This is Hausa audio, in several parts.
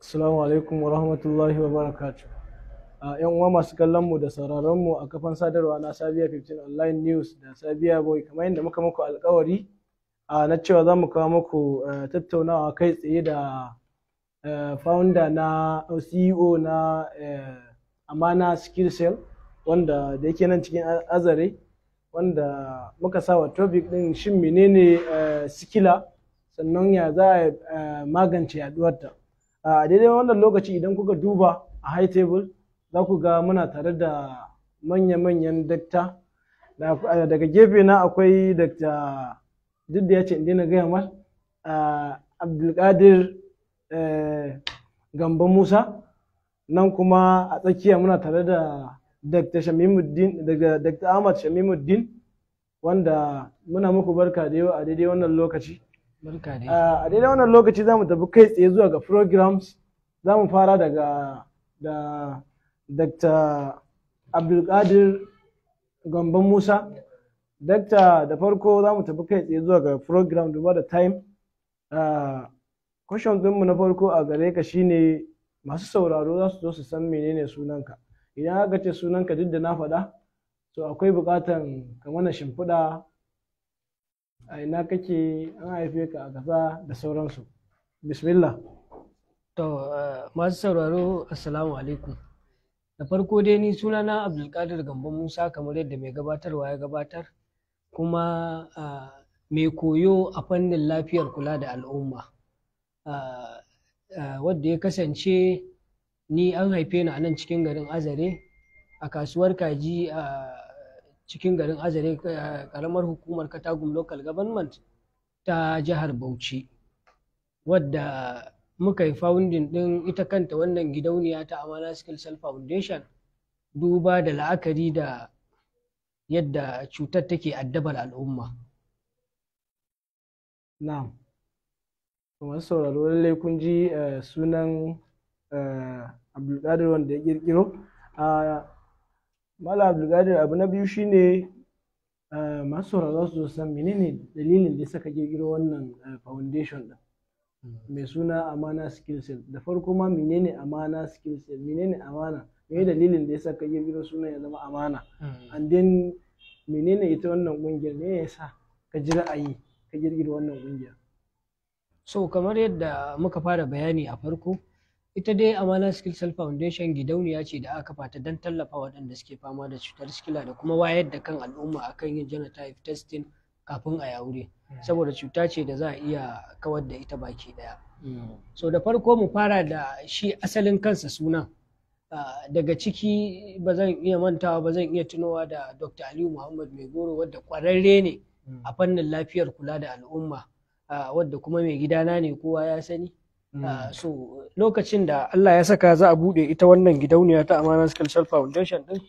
Assalamu alaikum wa rahmatullahi wa barakatuh. ‘Yan uwa masu kallon mu da sauraron mu a kafan sadarwa na Sabiya 15 Online News da Sabiya Boy, kamar yadda muka muku alkawari na cewa za mu kawo muku tattaunawa kai tsaye da founder na CEO na Amana Sickle Cell, wanda da yake nan cikin Azare, wanda muka sa wa topic din shin menene sikila, sannan ya za a magance yaduwarta. A daidai wannan lokaci, idan kuka duba a high table, za ku ga muna tare da manya-manyan dakta. Daga gefe na akwai Dakta, duk da ya ce in daina gaya mar, Abdulkadir Gambo Musa. Nan kuma a tsakiya muna tare da Dr. Shamimuddin, daga Dr. Ahmad Shamimuddin, wanda muna muku barka da yau a daidai wannan lokaci. Barka dai. A daidai wannan lokaci za mu tafi kai tsaye zuwa ga programs. Za mu fara daga da Dr. Abdulkadir Gambo Musa. Dr. da farko za mu tafi kai tsaye zuwa ga program, duba da time. Question ɗinmu na farko a gare ka shine, masu sauraro za su zo su san menene sunanka. Idan aka ce sunanka, duk da na faɗa, so akwai buƙatan ka mana shimfiɗa, a ina kake, an haife ka a kaza da sauransu. Bismillah. To, masu sauraro, assalamu alaikum. Da farko dai, ni sunana Abdulkadir Gambo Musa, kamar yadda mai gabatarwa ya gabatar, kuma mai koyo a fannin lafiyar kula da al'umma. Wadda ya kasance ni an haife ni a nan cikin garin Azare, a kasuwar Kaji a cikin garin Azare, karamar hukumar Katagum Local Government ta jihar Bauchi, wadda muka yi founding ɗin ita kanta wannan gidauniya ta Amana Sickle Cell Foundation, duba da la'akari da yadda cutar take addabar al'umma. Na'am. Masu sauraro, lallai kun ji sunan Abdulkadir wanda ya kirkiro. Malam Abdulkadir, abu na biyu shine masu sauraro su san menene dalilin da ya saka kirkiro wannan foundation din mai suna Amana Sickle Cell. Da farko ma, menene Amana Sickle Cell? Menene Amana? Me dalilin da ya saka kirkiro sunan ya zama Amana? And then menene ita wannan kungiyar? Me yasa ka ji ra'ayi ka kirkiro wannan kungiyar? So, kamar yadda muka fara bayani a farko, ita dai Amana Sickle Cell Foundation gidauniya ce da aka kafa ta don tallafa waɗanda suke fama da cutar sikila da kuma wayar da kan al'umma akan yin genotype testing kafin a yi aure, saboda cuta ce da za a iya kawar da ita baki ɗaya. So da farko mu fara da shi asalin kansa sunan. Daga ciki ba zan iya mantawa ba, zan iya tunowa da Dr. Aliyu Muhammad Maigoro, wadda ƙwararre ne a fannin lafiyar kula da al'umma, wadda kuma mai gidana ne, kowa ya sani. So lokacin da Allah ya saka za a buɗe ita wannan gidauniya ta Amana Sickle Cell Foundation din,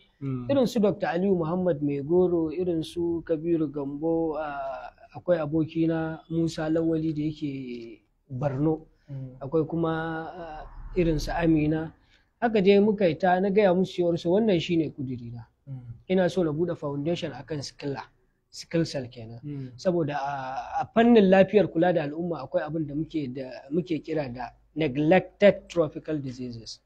irin su Dr. Aliyu Muhammad Maigoro, irin su Kabiru Gambo, akwai abokina Musa Lawali da yake Borno, akwai kuma irin su Amina. Haka dai muka yi ta na gaya musu cewar su wannan shine kudirina, ina so na buɗe foundation akan sikila, sickle cell kenan, saboda a fannin lafiyar kula da al'umma akwai abin da muke kira da neglected tropical diseases.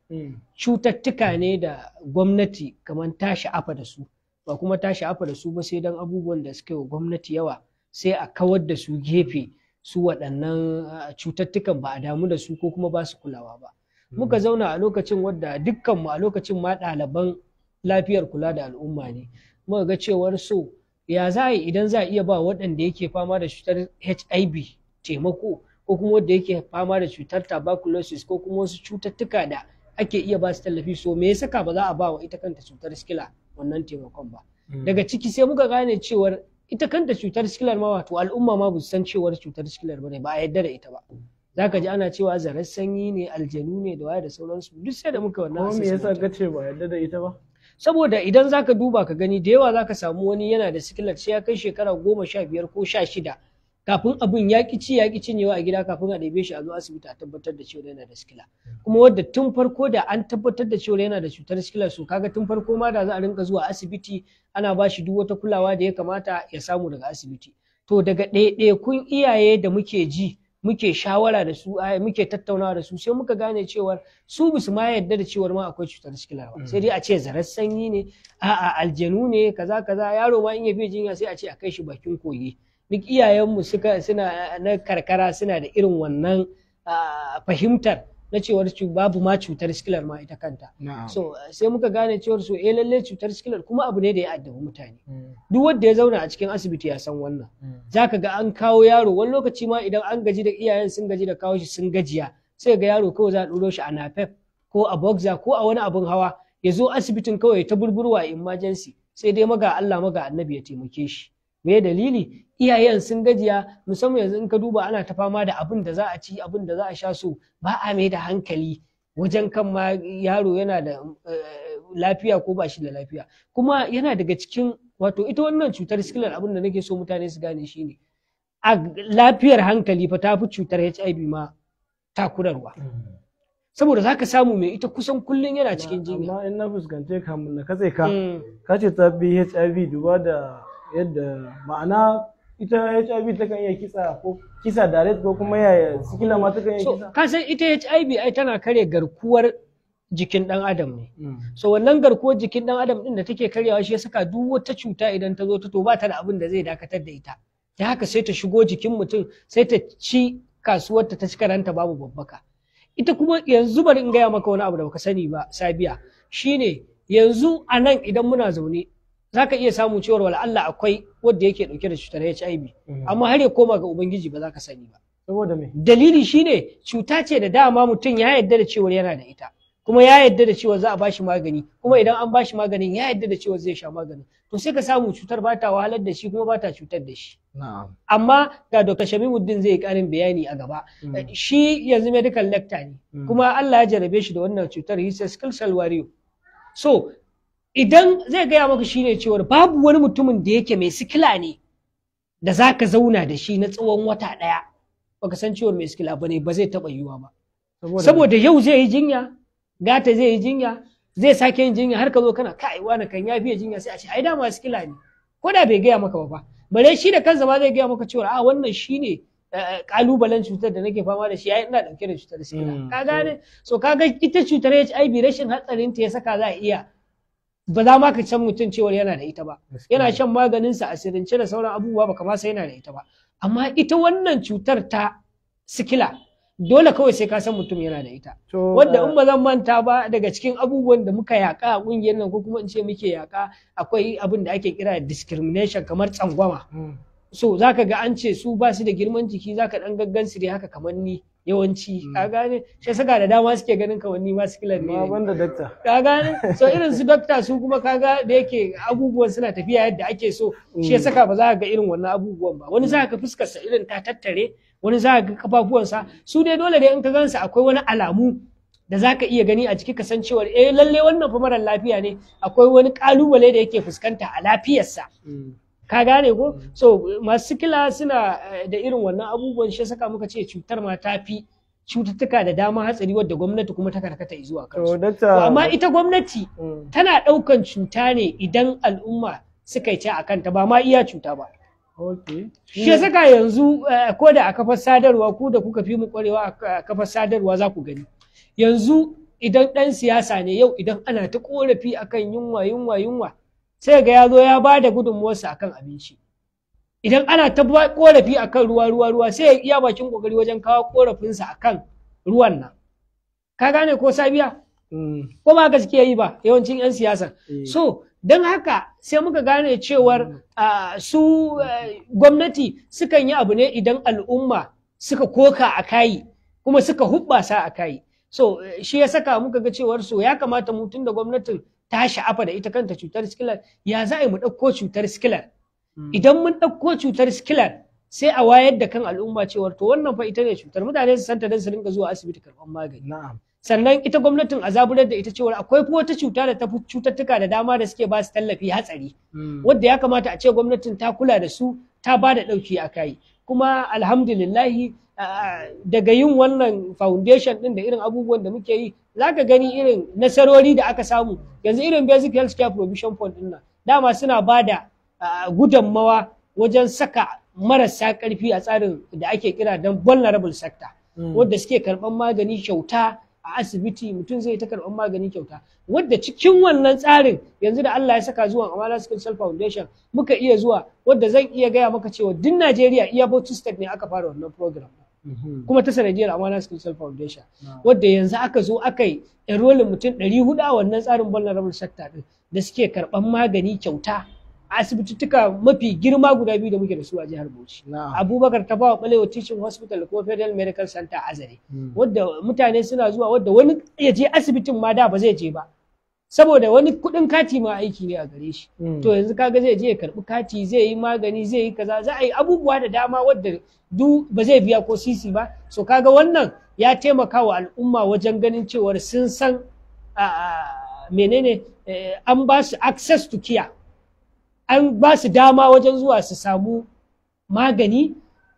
Cututtuka ne da gwamnati kamar ta sha'afa da su, ba kuma ta sha'afa da su ba, sai don abubuwan da suka yi wa gwamnati yawa, sai a kawar da su gefe. Su waɗannan cututtukan ba a damu da su ko kuma ba su kulawa ba. Muka zauna a lokacin, wadda dukkanmu a lokacin ma ɗaliban lafiyar kula da al'umma ne, muka ga cewar so ya za a yi idan za a iya ba waɗanda yake fama da cutar HIV taimako, ko kuma wanda yake fama da cutar tuberculosis, ko kuma wasu cututtuka da ake iya ba su tallafi, so me ya saka ba za a ba wa ita kanta cutar sikila wannan taimakon ba? Daga ciki sai muka gane cewar ita kanta cutar sikilar ma, wato al'umma ma ba su san cewar cutar sikilar ba ne, ba a yarda da ita ba. Zaka ji ana cewa zarar sanyi ne, aljanu ne, da waye da sauransu. Duk sai da muka wannan Ko me yasa ka ce ba yarda da ita ba? Saboda idan zaka duba ka gani, da yawa zaka samu wani yana da sikilar, sai ya kai shekara 15 ko 16, kafin abin ya ƙi ci ya ƙi cinyewa a gida, kafin a ɗebe shi a zo asibiti a tabbatar da cewa yana da sikila. Kuma wadda tun farko da an tabbatar da cewa yana da cutar sikila, so kaga tun farko ma da za a rinka zuwa asibiti ana ba shi duk wata kulawa da ya kamata ya samu daga asibiti. To daga ɗaiɗaikun iyaye da muke ji, muke muke shawara da su, muke tattaunawa da su, sai muka gane cewar su basu ma yarda da cewar ma akwai cutar sikila ba. Sai dai a ce zarar sanyi ne, a'a aljanu ne, kaza kaza. Yaro ma in ya fi jinya sai a ce a kai shi bakin kogi. Duk iyayenmu suna na karkara suna da irin wannan fahimtar na cewar babu ma cutar sikilar ma ita kanta. So sai muka gane cewar so eh lalle cutar sikilar kuma abu ne da ya addabi mutane. Duk wanda ya zauna a cikin asibiti ya san wannan. Zaka ga an kawo yaro wani lokaci ma idan an gaji da iyayen sun gaji da kawo shi sun gajiya, sai ga yaro kawai za a ɗoro shi a napep ko a boxer ko a wani abun hawa ya zo asibitin kawai ta burburwa emergency, sai dai maga Allah maga annabi ya taimake shi. Me dalili? Iyayen sun gajiya, musamman yanzu in ka duba ana ta fama da abin da za a ci, abin da za a sha, so ba a mai da hankali wajen kan ma yaro yana da lafiya ko ba shi da lafiya. Kuma yana daga cikin wato ita wannan cutar sikilar, abin da nake so mutane su gane shine a lafiyar hankali fa ta fi cutar HIV ma takurarwa. Saboda zaka samu mai ita kusan kullum yana cikin jinya. Amma in na fuskance ka mun na katse ka, ka ce ta fi HIV duba da yadda ma'ana ita HIV takan iya kisa ko kisa direct ko kuma yaya sikila ma takan iya kisa. Ka san ita HIV ai tana karya garkuwar jikin dan adam ne. So wannan garkuwar jikin dan adam din da take karyawa shi ya saka duk wata cuta idan ta zo ta to ba ta da abin da zai dakatar da ita. Ta haka sai ta shigo jikin mutum sai ta ci kasuwarta ta ci karanta babu babbaka. Ita kuma yanzu bari in gaya maka wani abu da baka sani ba Sabiya, shine yanzu a nan idan muna zaune zaka iya samu cewar wala Allah akwai wanda yake dauke da cutar HIV, amma har ya koma ga ubangiji ba za ka sani ba. Saboda me? Dalili shine cuta ce da dama mutum ya yarda da cewar yana da ita, kuma ya yarda da cewa za a bashi magani, kuma idan an bashi maganin ya yarda da cewa zai sha maganin, to sai ka samu cutar ba ta wahalar da shi kuma ba ta cutar da shi. Amma ga Dr. Shamimuddin zai yi karin bayani a gaba. Shi yanzu medical lector ne, kuma Allah ya jarabe shi da wannan cutar, he's a sickle cell warrior. So idan zai gaya maka shine cewar babu wani mutumin da yake mai sikila ne da za ka zauna da shi na tsawon wata ɗaya baka san cewar mai sikila ba ne, ba zai taɓa yiwuwa ba. Saboda yau zai yi jinya, gata zai yi jinya, zai sake yin jinya, har ka zo kana kai wani kan ya fiye jinya, sai a ce ai dama sikila ne, ko da bai gaya maka ba fa. Bare shi da kansa ma zai gaya maka cewa a wannan shine kalubalen cutar da nake fama da shi, ai ina dauke da cutar sikila. Ka gane? So kaga ita cutar HIV rashin hatsarin ta ya saka za a iya ba za ma ka san mutum cewar yana da ita ba, yana shan maganin sa asirince da sauran abubuwa baka ma san yana da ita ba. Amma ita wannan cutar ta sikila dole kawai sai ka san mutum yana da ita. Wanda in ba zan manta ba daga cikin abubuwan da muka yaka a kungiyar nan, ko kuma in ce muke yaka, akwai abin da ake kira discrimination, kamar tsangwama. So zaka ga an ce su ba su da girman jiki, zaka dan gaggan su dai haka kamar ni yawanci, ka gane? Shi saka da dama suke ganin kamar ni ma sikilar ne. Ma banda doctor. Ka gane? So irin su doctor su kuma kaga da yake abubuwan suna tafiya yadda ake so, shi ya saka ba za ka ga irin wannan abubuwan ba. Wani za ka fuskar sa irin ta tattare, wani za ka ga kafafuwansa su dai dole dai in ka gansa akwai wani alamu da za ka iya gani a ciki kasancewar eh lalle wannan fa marar lafiya ne, akwai wani kalubale da yake fuskanta a lafiyarsa. Ka gane ko? So masu sikila suna da irin wannan abubuwan, shi saka muka ce cutar ma ta fi cututtuka da dama hatsari, wadda gwamnati kuma ta karkata zuwa kansu. Amma ita gwamnati tana ɗaukan cuta ne idan al'umma suka yi a kanta, ba ma iya cuta ba. Shi saka yanzu ko da a kafar sadarwa, ku da kuka fi mu kwarewa a kafar sadarwa za ku gani. Yanzu idan ɗan siyasa ne yau idan ana ta korafi akan yunwa yunwa yunwa, sai ga ya zo ya ba da gudunmuwarsa akan abinci. Idan ana ta korafi akan ruwa ruwa ruwa, sai ya iya bakin kokari wajen kawo korafinsa akan ruwan nan. Ka gane ko Sabiya? Ko ba gaskiya yi ba yawancin 'yan siyasa. So don haka sai muka gane cewar su gwamnati sukan yi abu ne idan al'umma suka koka a kayi kuma suka hubbasa a kayi. So shi ya saka muka ga cewar so ya kamata mu tun da gwamnatin ta sha'afa da ita kanta cutar sikilar, ya za a yi mu ɗauko cutar sikilar? Idan mun ɗauko cutar sikilar sai a wayar da kan al'umma cewar to wannan fa ita ne cutar, mutane su santa don su rinka zuwa asibiti karɓar magani. Sannan ita gwamnatin a zaburar da ita cewar akwai kuma wata cuta da ta fi cututtuka da dama da suke ba su tallafi hatsari, wadda ya kamata a ce gwamnatin ta kula da su, ta ba da ɗauki a kai. Kuma alhamdulillahi daga yin wannan foundation ɗin da irin abubuwan da muke yi, za ka gani irin nasarori da aka samu. Yanzu irin basic health care provision fund ɗin nan dama suna ba da gudunmawa wajen saka marasa ƙarfi a tsarin da ake kira don vulnerable sector, wadda suke karɓar magani kyauta a asibiti. Mutum zai ta karɓar magani kyauta, wadda cikin wannan tsarin yanzu da Allah ya saka zuwan Amana Sickle Cell Foundation muka iya zuwa, wadda zan iya gaya maka cewa duk Najeriya iya Bauchi State ne aka fara wannan program, kuma ta sanadiyar Amana Sickle Cell Foundation, wadda yanzu aka zo aka yi enrolling mutum 400 a wannan tsarin vulnerable sector din da suke karɓar magani kyauta a asibitittuka mafi girma guda biyu da muke da su a jihar Bauchi. Abubakar Tafawa Balewa Teaching Hospital da kuma Federal Medical Center Azare. Wadda mutane suna zuwa, wadda wani ya je asibitin ma da ba zai je ba, saboda wani kuɗin kati ma aiki ne a gare shi. To yanzu kaga zai je ya karɓi kati, zai yi magani, zai yi kaza, za a yi abubuwa da dama wadda du ba zai biya ko sisi ba. So kaga wannan ya taimaka wa al'umma wajen ganin cewar sun san menene an ba su access to care, an ba su dama wajen zuwa su samu magani,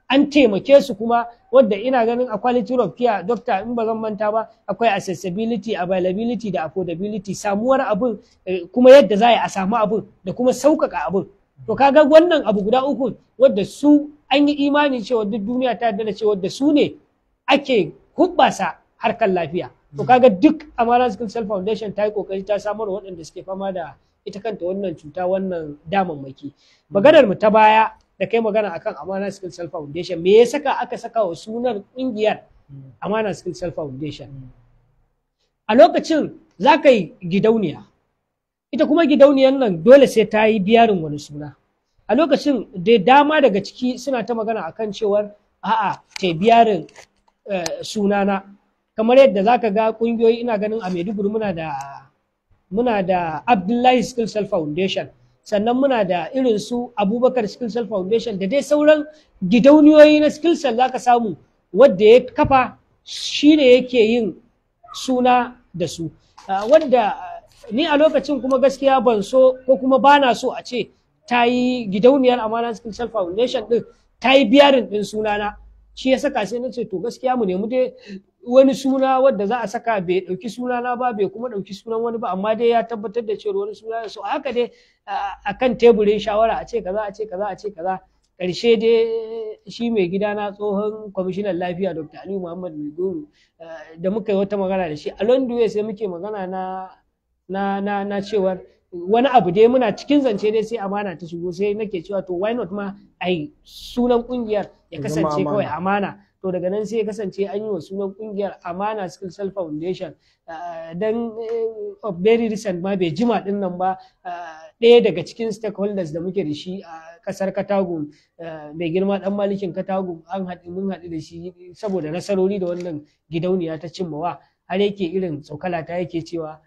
an taimake su kuma. Wadda ina ganin a quality of care, doctor, in ba zan manta ba, akwai accessibility, availability da affordability, samuwar abin, kuma yadda za a samu abin da kuma sauƙaƙa abin. To kaga wannan abu guda uku, wadda su an yi imani cewa duk duniya ta yarda da cewa da su ne ake hubbasa harkar lafiya. To kaga duk Amana Sickle Cell Foundation ta yi kokari ta samar wa waɗanda suke fama da ita kanta wannan cuta wannan damammaki. Maganar mu ta baya da kai magana akan Amana Sickle Cell Foundation, me ya saka aka saka wa sunar kungiyar Amana Sickle Cell Foundation? A lokacin za ka yi gidauniya, ita kuma gidauniyar nan dole sai ta yi bearing wani suna. A lokacin da dama daga ciki suna ta magana akan cewar a'a, ta bearing sunana, kamar yadda za ka ga kungiyoyi, ina ganin a Maiduguri muna da Abdullahi Sickle Cell Foundation, sannan muna da irin su Abubakar Sickle Cell Foundation da dai sauran gidauniyoyi na sickle cell. Za ka samu wadda ya kafa shine yake yin suna da su, wadda ni a lokacin kuma gaskiya ban so ko kuma ba na so a ce ta yi gidauniyar Amana Sickle Cell Foundation din ta yi bearing din sunana. Shi ya saka sai na ce to gaskiya mu nemi dai wani suna wadda za a saka bai dauki sunana ba, bai kuma dauki sunan wani ba, amma dai ya tabbatar da cewa wani suna. So haka dai a kan teburin shawara, a ce kaza, a ce kaza, a ce kaza. Karshe dai shi mai gidana, tsohon kwamishinan lafiya, Dr. Aliyu Muhammad Maigoro, da muka yi wata magana da shi along the way, sai muke magana na cewar wani abu dai muna cikin zance dai sai amana ta shigo. Sai nake cewa to why not ma ai sunan kungiyar ya kasance kawai amana? To daga nan sai ya kasance an yi wa sunan kungiyar Amana Sickle Cell Foundation. Dan of very recent ma, bai jima din nan ba, ɗaya daga cikin stakeholders da muke da shi a kasar Katagum, mai girma dan malikin Katagum, an haɗu, mun haɗu da shi saboda nasarori da wannan gidauniya ta cimmawa, har yake irin tsokala ta yake cewa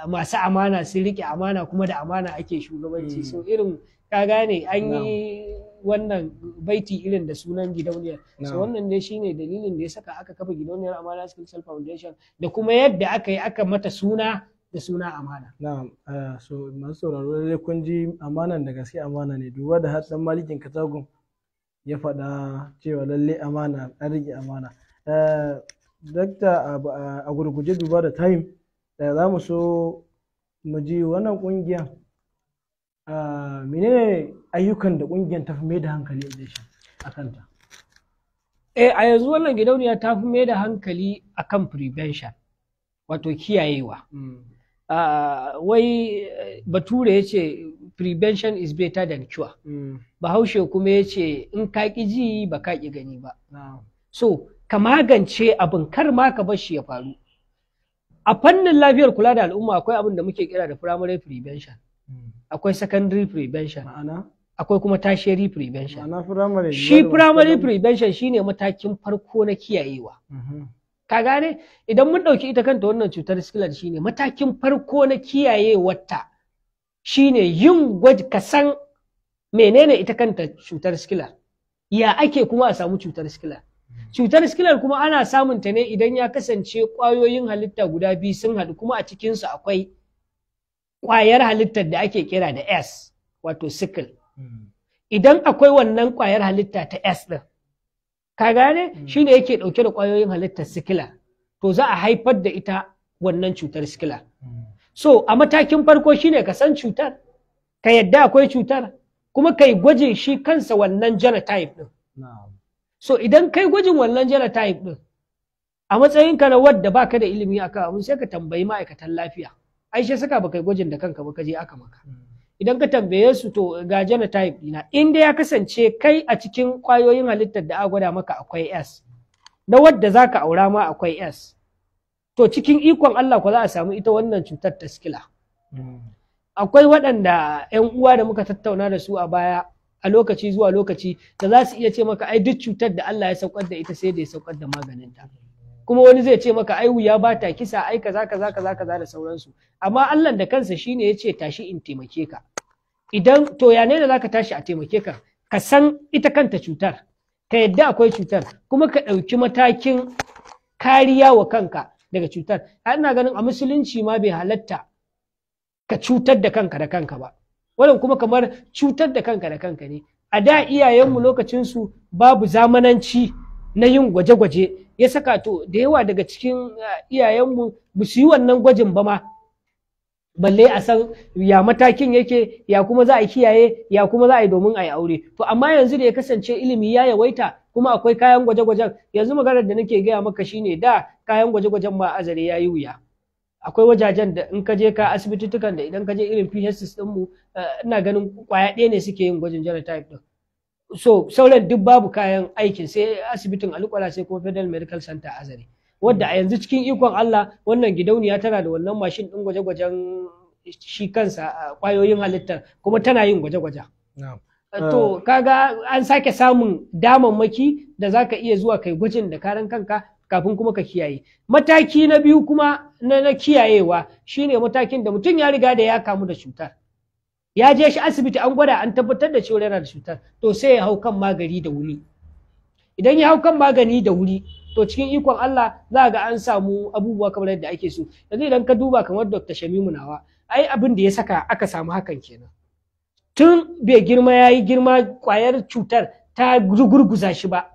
masu amana sun rike amana, kuma da amana ake shugabanci. So irin ka gane an yi wannan baiti irin da sunan gidauniyar. So wannan dai shine dalilin da ya saka aka kafa gidauniyar Amana Sickle Cell Foundation da kuma yadda aka yi aka mata suna da suna amana. Na'am, so masu sauraro, lallai kun ji amanan da gaske amana ne, duba da har dan malikin Katagum ya faɗa cewa lalle amana an rike amana. Dakta, a gurguje, duba da time, da za mu so mu ji wannan ƙungiya, menene ayyukan da ƙungiyar ta fi mai da hankali da shi a kanta? Eh, a yanzu wannan gidauniya ta fi mai da hankali akan prevention, wato kiyayewa. Wai Bature ya ce prevention is better than cure. Bahaushe kuma ya ce in ka ƙi ji ba ka ƙi gani ba. So ka magance abin, kar ma ka bar shi ya faru. A fannin lafiyar kula da al'umma akwai abin da muke kira da primary prevention, akwai secondary prevention, Ma'ana? akwai kuma tertiary prevention. Ma'ana primary? Shi primary prevention shine matakin farko na kiyayewa. Ka gane, idan mun ɗauki ita kanta wannan cutar sikilar, shine matakin farko na kiyayewarta shine yin gwaji, ka san menene ita kanta cutar sikilar, ya ake kuma a samu cutar sikilar. Cutar sikilar kuma ana samun ta ne idan ya kasance ƙwayoyin halitta guda biyu sun haɗu, kuma a cikinsu akwai ƙwayar halittar da ake kira da S, wato sickle. Idan akwai wannan ƙwayar halitta ta S ɗin, ka gane, shine yake ɗauke da ƙwayoyin halittar sikila, to za a haifar da ita wannan cutar sikila. So a matakin farko shine ka san cutar, ka yadda akwai cutar. Kuma kai gwajin shi kansa wannan genotype din. So idan kai gwajin wannan genotype din, a matsayinka na wadda baka da ilimi akan abun, sai ka tambayi ma'aikatan lafiya. Ai shi saka baka yi gwajin da kanka ba, ka je aka maka. Idan ka tambaye su, to ga genotype dina, in dai ya kasance kai a cikin kwayoyin halittar da aka gwada maka akwai S, na wadda zaka aura ma akwai S, to cikin ikon Allah ko za a samu ita wannan cutar ta sikila. Akwai waɗanda 'yan uwa da muka tattauna da su a baya a lokaci zuwa lokaci da za su iya ce maka ai duk cutar da Allah ya saukar da ita sai da ya saukar da maganinta. Kuma wani zai ce maka ai wuya ba ta kisa, ai kaza kaza kaza kaza da sauransu. Amma Allah da kansa shine ya ce tashi in taimake ka. Idan to ya ne da zaka tashi a taimake ka? Ka san ita kanta cutar, ka yadda akwai cutar, kuma ka ɗauki matakin kariya wa kanka daga cutar. Ina ganin a musulunci ma bai halatta ka cutar da kanka da kanka ba. Wannan kuma kamar cutar da kanka da kanka ne. A da iyayenmu lokacinsu babu zamananci na yin gwaje-gwaje, ya saka to da yawa daga cikin iyayenmu ba su yi wannan gwajin ba ma, balle a san ya matakin yake, ya kuma za a kiyaye, ya kuma za a yi domin a yi aure. To amma yanzu da ya kasance ilimi ya yawaita kuma akwai kayan gwaje-gwajen, yanzu maganar da nake gaya maka shine da kayan gwaje-gwajen ma Azare ya yi wuya. Akwai wajajen da in ka je ka asibititukan da idan ka je irin PHCs ɗinmu, ina ganin kwaya ɗaya ne suke yin gwajin genotype ɗin. So sauran duk babu kayan aikin, sai asibitin Alƙwala, sai kuma Federal Medical Center Azare, wadda a yanzu cikin ikon Allah wannan gidauniya tana da wannan mashin ɗin gwaje-gwajen shi kansa kwayoyin halittar, kuma tana yin gwaje-gwajen. To kaga an sake samun damammaki da zaka iya zuwa kai gwajin da karan kanka kafin kuma ka kiyaye. Mataki na biyu kuma na kiyayewa shine matakin da mutum ya riga da ya kamu da cutar, ya je shi asibiti an gwada an tabbatar da cewa yana da cutar, to sai ya hau kan magani da wuri. Idan ya hau kan magani da wuri, to cikin ikon Allah za ga an samu abubuwa kamar yadda ake so. Yanzu idan ka duba kamar Dr. Shamimu Nawa, ai abin da ya saka aka samu hakan kenan. Tun bai girma ya yi girma kwayar cutar ta gurguza shi ba,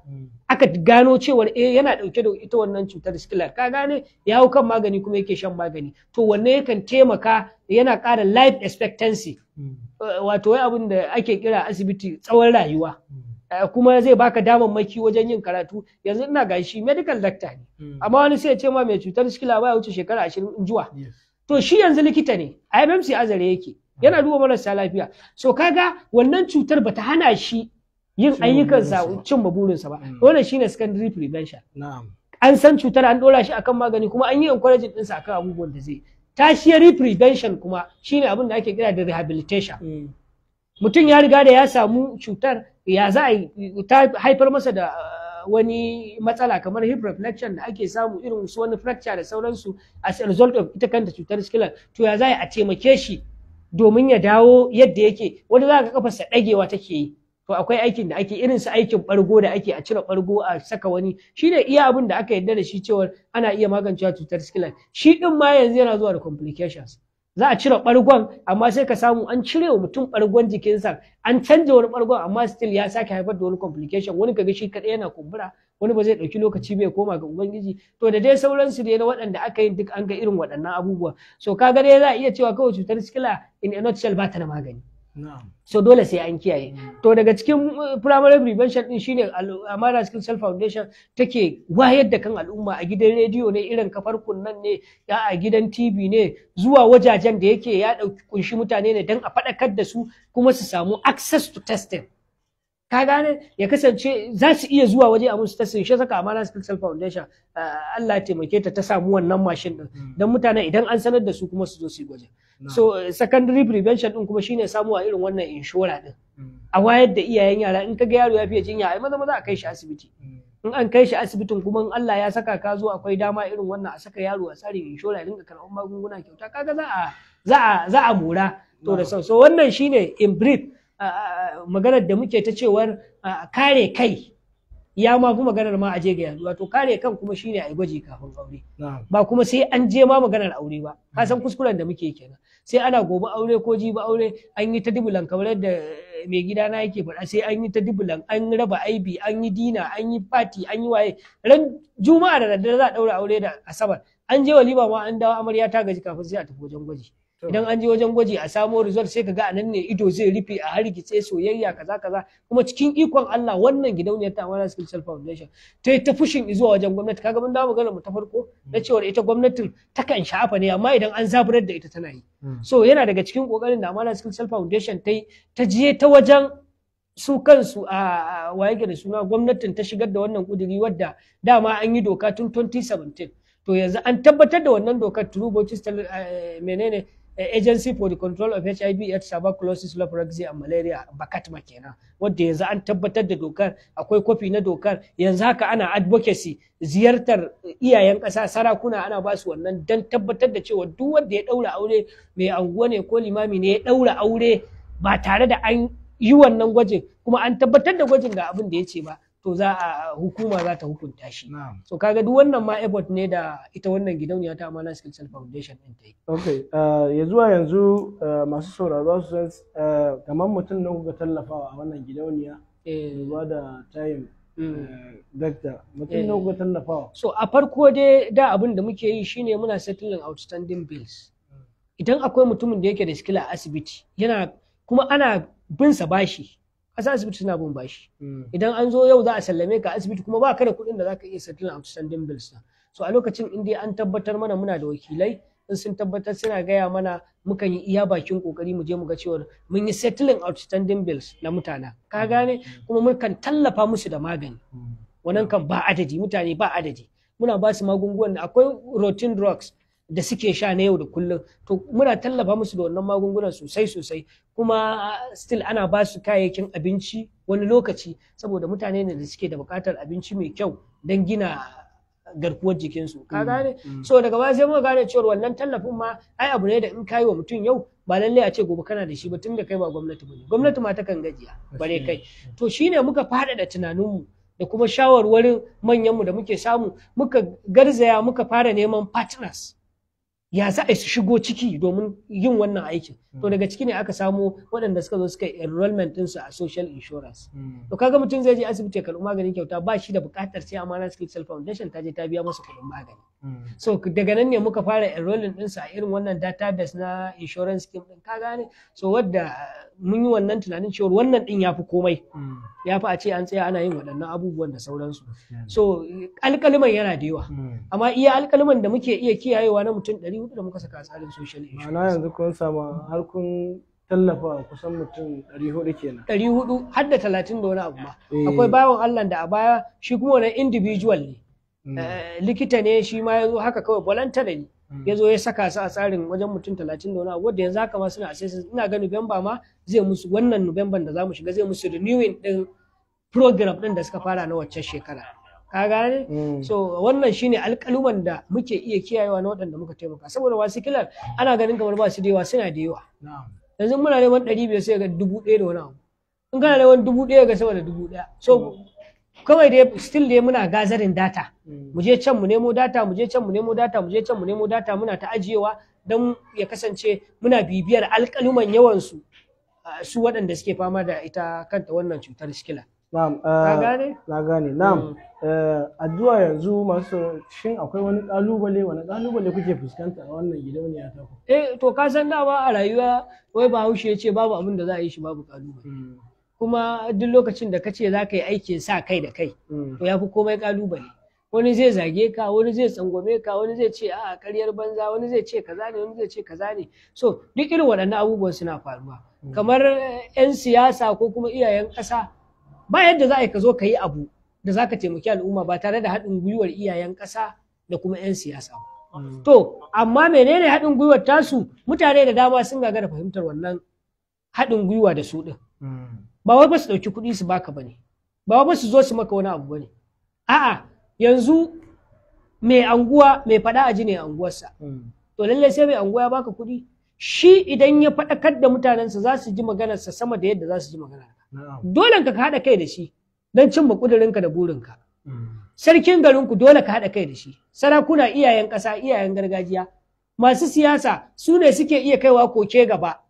aka gano cewar eh yana dauke da ita wannan cutar sikilar. Ka gane, ya hau kan magani kuma yake shan magani. To wannan yakan taimaka, yana ƙara life expectancy, wato wai abin da ake kira asibiti tsawon rayuwa. Kuma zai baka damammaki wajen yin karatu. Yanzu ina gashi medical doctor ne, amma wani sai ya ce ma mai cutar sikila baya wuce shekara 20 zuwa. To shi yanzu likita ne a FMC Azare yake, yana duba marasa lafiya. So kaga wannan cutar bata hana shi yin ayyukansa, cimma burinsa ba. Wannan shine secondary prevention. An san cutar, an dora shi akan magani, kuma an yi encouraging ɗinsa akan abubuwan da zai. Tertiary prevention kuma shine abin da ake kira da rehabilitation. Mutum ya riga da ya samu cutar, ya za a ta haifar masa da wani matsala kamar hip reflection da ake samu, irin su wani fracture da sauransu as a result of ita kanta cutar sikilar. To ya za a taimake shi domin ya dawo yadda yake? Wani za ka kafarsa ɗagewa take yi. To akwai aikin da ake, irin su aikin ɓargo da ake, a cire ɓargo a saka wani. Shine iya abin da aka yarda da shi cewar ana iya magancewa cutar sikilar. Shi din ma yanzu yana zuwa da complications. Za a cire ɓargon, amma sai ka samu an cire wa mutum ɓargon jikinsa, an canja wani ɓargon, amma still ya sake haifar da wani complication. Wani kaga shi kaɗai yana kumbura, wani ba zai ɗauki lokaci bai koma ga ubangiji. To da dai sauransu dai na waɗanda aka yi, duk an ga irin waɗannan abubuwa. So kaga dai za a iya cewa kawai cutar sikila in a nutshell ba ta da magani. So dole sai an kiyaye. To daga cikin primary prevention din shine Amana Sickle Cell Foundation take wayar da kan al'umma a gidan rediyo ne, irin kafar kunnan ne, ya a gidan TV ne, zuwa wajajen da yake ya dauki kunshi mutane ne, don a faɗakar da su kuma su samu access to testing. Ka gane, ya kasance za su iya zuwa waje a musu testing. Shi saka Amana Sickle Cell Foundation, Allah ya taimake ta, ta samu wannan mashin din don mutane idan an sanar da su kuma su zo su yi gwajin. So secondary prevention din kuma shine samu a irin wannan inshora din, a wayar da iyayen yara. In kaga yaro ya fiye jinya, ai maza maza a kai shi asibiti. In an kai shi asibitin kuma, in Allah ya saka ka zo akwai dama irin wannan a saka yaro a tsarin inshora ya dinga karɓar magunguna kyauta, kaga za a mora. To da so wannan shine in brief maganar da muke ta cewar kare kai ya ma fi maganar ma a je ga yaduwa. To kare kan kuma shine a yi gwaji kafin aure, ba kuma sai an je ma maganar aure ba. Ka san kuskuren da muke kenan, sai ana gobe aure ko jibi aure, an yi ta dubulan, kamar yadda mai gida na yake faɗa, sai an yi ta dubulan, an raba aibi, an yi dinner, an yi party, an yi waye. Ran Juma'a da daddare za a ɗaura aure, da Asabar an je walima ma, an dawo amarya ta gaji, kafin sai a tafi wajen gwaji. Idan an je wajen gwaji a samo result, sai ka ga anan ne ido zai rufe, a hargitse, soyayya, kaza kaza. Kuma cikin ikon Allah, wannan gidauniyar ta Amana Sickle Cell Foundation ta yi ta pushing zuwa wajen gwamnati. Kaga mun dawo maganar mu ta farko na cewar ita gwamnatin takan sha'afa ne, amma idan an zaburar da ita tana yi. So yana daga cikin kokarin da Amana Sickle Cell Foundation ta yi, ta je ta wajen su kansu a waye da suna gwamnatin, ta shigar da wannan kuduri, wadda dama an yi doka tun 2017. To yanzu an tabbatar da wannan dokar through Bauchi menene, Agency for the Control of HIV, AIDS, Tuberculosis, Leprosy and Malaria, BAKATMA kenan, wadda yanzu an tabbatar da dokar, akwai kwafi na dokar. Yanzu haka ana advocacy, ziyartar iyayen ƙasa, sarakuna, ana ba su wannan don tabbatar da cewa duk wanda ya ɗaura aure, mai anguwa ne ko limami ne ya ɗaura aure ba tare da an yi wannan gwajin kuma an tabbatar da gwajin ga abin da ya ce ba, to za a hukuma za ta hukunta shi. So kaga duk wannan ma effort ne da ita wannan gidauniya ta Amana Sickle Cell Foundation din ta yi. Okay, ya zuwa yanzu masu sauraro su san kamar mutum na kuka tallafawa a wannan gidauniya, duba da time, dakta, mutum na kuka tallafawa? So a farko dai da abin da muke yi shine muna settling outstanding bills. Idan akwai mutumin da yake da sikila a asibiti, yana kuma ana bin sa bashi, kasa asibiti suna bin bashi, idan an zo yau za a sallame ka asibiti kuma ba ka da kuɗin da za ka iya settling outstanding bills na. So a lokacin in dai an tabbatar mana, muna da wakilai, in sun tabbatar suna gaya mana, mukan yi iya bakin kokari mu je mu ga cewa mun yi settling outstanding bills na mutane, ka gane? Kuma mukan tallafa musu da magani. Wannan kan ba adadi, mutane ba adadi muna ba su magungunan. Akwai routine drugs da suke sha na yau da kullum, to muna tallafa musu da wannan magungunan sosai sosai. Kuma still ana ba su kayayyakin abinci wani lokaci, saboda mutane ne da suke da buƙatar abinci mai kyau don gina garkuwar jikinsu, ka gane? So daga baya sai muka gane cewa wannan tallafin ma ai abu ne da in kayi wa mutum yau, ba lallai a ce gobe kana da shi ba, tun da kai ba gwamnati bane. Gwamnati ma takan gajiya, bare kai. To shine muka faɗaɗa tunaninmu da kuma shawarwarin manyanmu da muke samu, muka garzaya muka fara neman partners, ya za a su shigo ciki domin yin wannan aikin. To daga ciki ne aka samo waɗanda suka zo suka yi enrollment ɗinsu a social insurance. To kaga mutum zai je asibiti ya karɓi magani kyauta, ba shi da buƙatar sai Amana Sickle Cell Foundation ta je ta biya masa kuɗin magani. So daga nan ne muka fara enrolling ɗinsu a irin wannan database na insurance scheme ɗin, ka gane? So wadda mun yi wannan tunanin cewa wannan ɗin ya fi komai, ya fi a ce an tsaya ana yin waɗannan abubuwan da sauransu. So alƙaliman yana da yawa, amma iya alƙaliman da muke iya kiyayewa na mutum 400 da muka saka a tsarin social insurance. Ma'ana yanzu kun samu har kun tallafa kusan mutum 400 kenan. 400 har da 30 da wani abu ma. Akwai bawan Allah da a baya shi kuma wannan individual ne, likita ne shi ma, ya zo haka kawai voluntary ya zo ya saka su a tsarin, wajen mutum 30 da wani abu, wanda yanzu haka ma suna assessing. Ina ga November ma zai musu, wannan November da zamu shiga, zai musu renewing din program din da suka fara na waccan shekara, ka gane? So wannan shine alƙaluman da muke iya kiyayewa na waɗanda muka taimaka, saboda wasu kilar ana ganin kamar ba su da yawa, suna da yawa. Yanzu muna neman 500 sai ga 1000 da wani abu, in kana neman 1000 ga sama da 1000. So kawai dai still dai muna gathering data, mu je can mu nemo data, mu je can mu nemo data, mu je can mu nemo data, muna ta ajiyewa don ya kasance muna bibiyar alƙaluman yawansu, su waɗanda suke fama da ita kanta wannan cutar sikila. Na'am. Ka gane? Na gane. Na'am. Addu'a yanzu masu, shin akwai wani kalubale, wani kalubale kuke fuskanta a wannan gidauniya ta ku? Eh, to ka san dama a rayuwa wai Bahaushe ya ce babu abin da za a yi shi babu kalubale. Kuma duk lokacin da ka ce za ka yi aikin sa kai da kai, to ya fi komai kalubale. Wani zai zage ka, wani zai tsangwame ka, wani zai ce a'a, karyar banza, wani zai ce kaza ne, wani zai ce kaza ne. So duk irin waɗannan abubuwan suna faruwa. Kamar 'yan siyasa ko kuma iyayen ƙasa, ba yadda za a yi ka zo ka yi abu da za ka taimaki al'umma ba tare da haɗin gwiwar iyayen ƙasa da kuma 'yan siyasa ba. To, amma menene haɗin gwiwar tasu? Mutane da dama sun gagara fahimtar wannan haɗin gwiwa da su ɗin. Ba wai ba su ɗauki kuɗi su baka ba ne, ba wai ba su zo su maka wani abu ba ne. A'a, yanzu mai anguwa mai faɗa a ji ne anguwarsa. To lallai sai mai anguwa ya baka kuɗi. Shi idan ya faɗakar da mutanensa, za su ji maganarsa sama da yadda za su ji maganar. Dole ka haɗa kai da shi don cimma ƙudurinka da burinka. Sarkin garinku dole ka haɗa kai da shi, sarakuna, iyayen ƙasa, iyayen gargajiya, masu siyasa, su ne suke iya kaiwa koke gaba.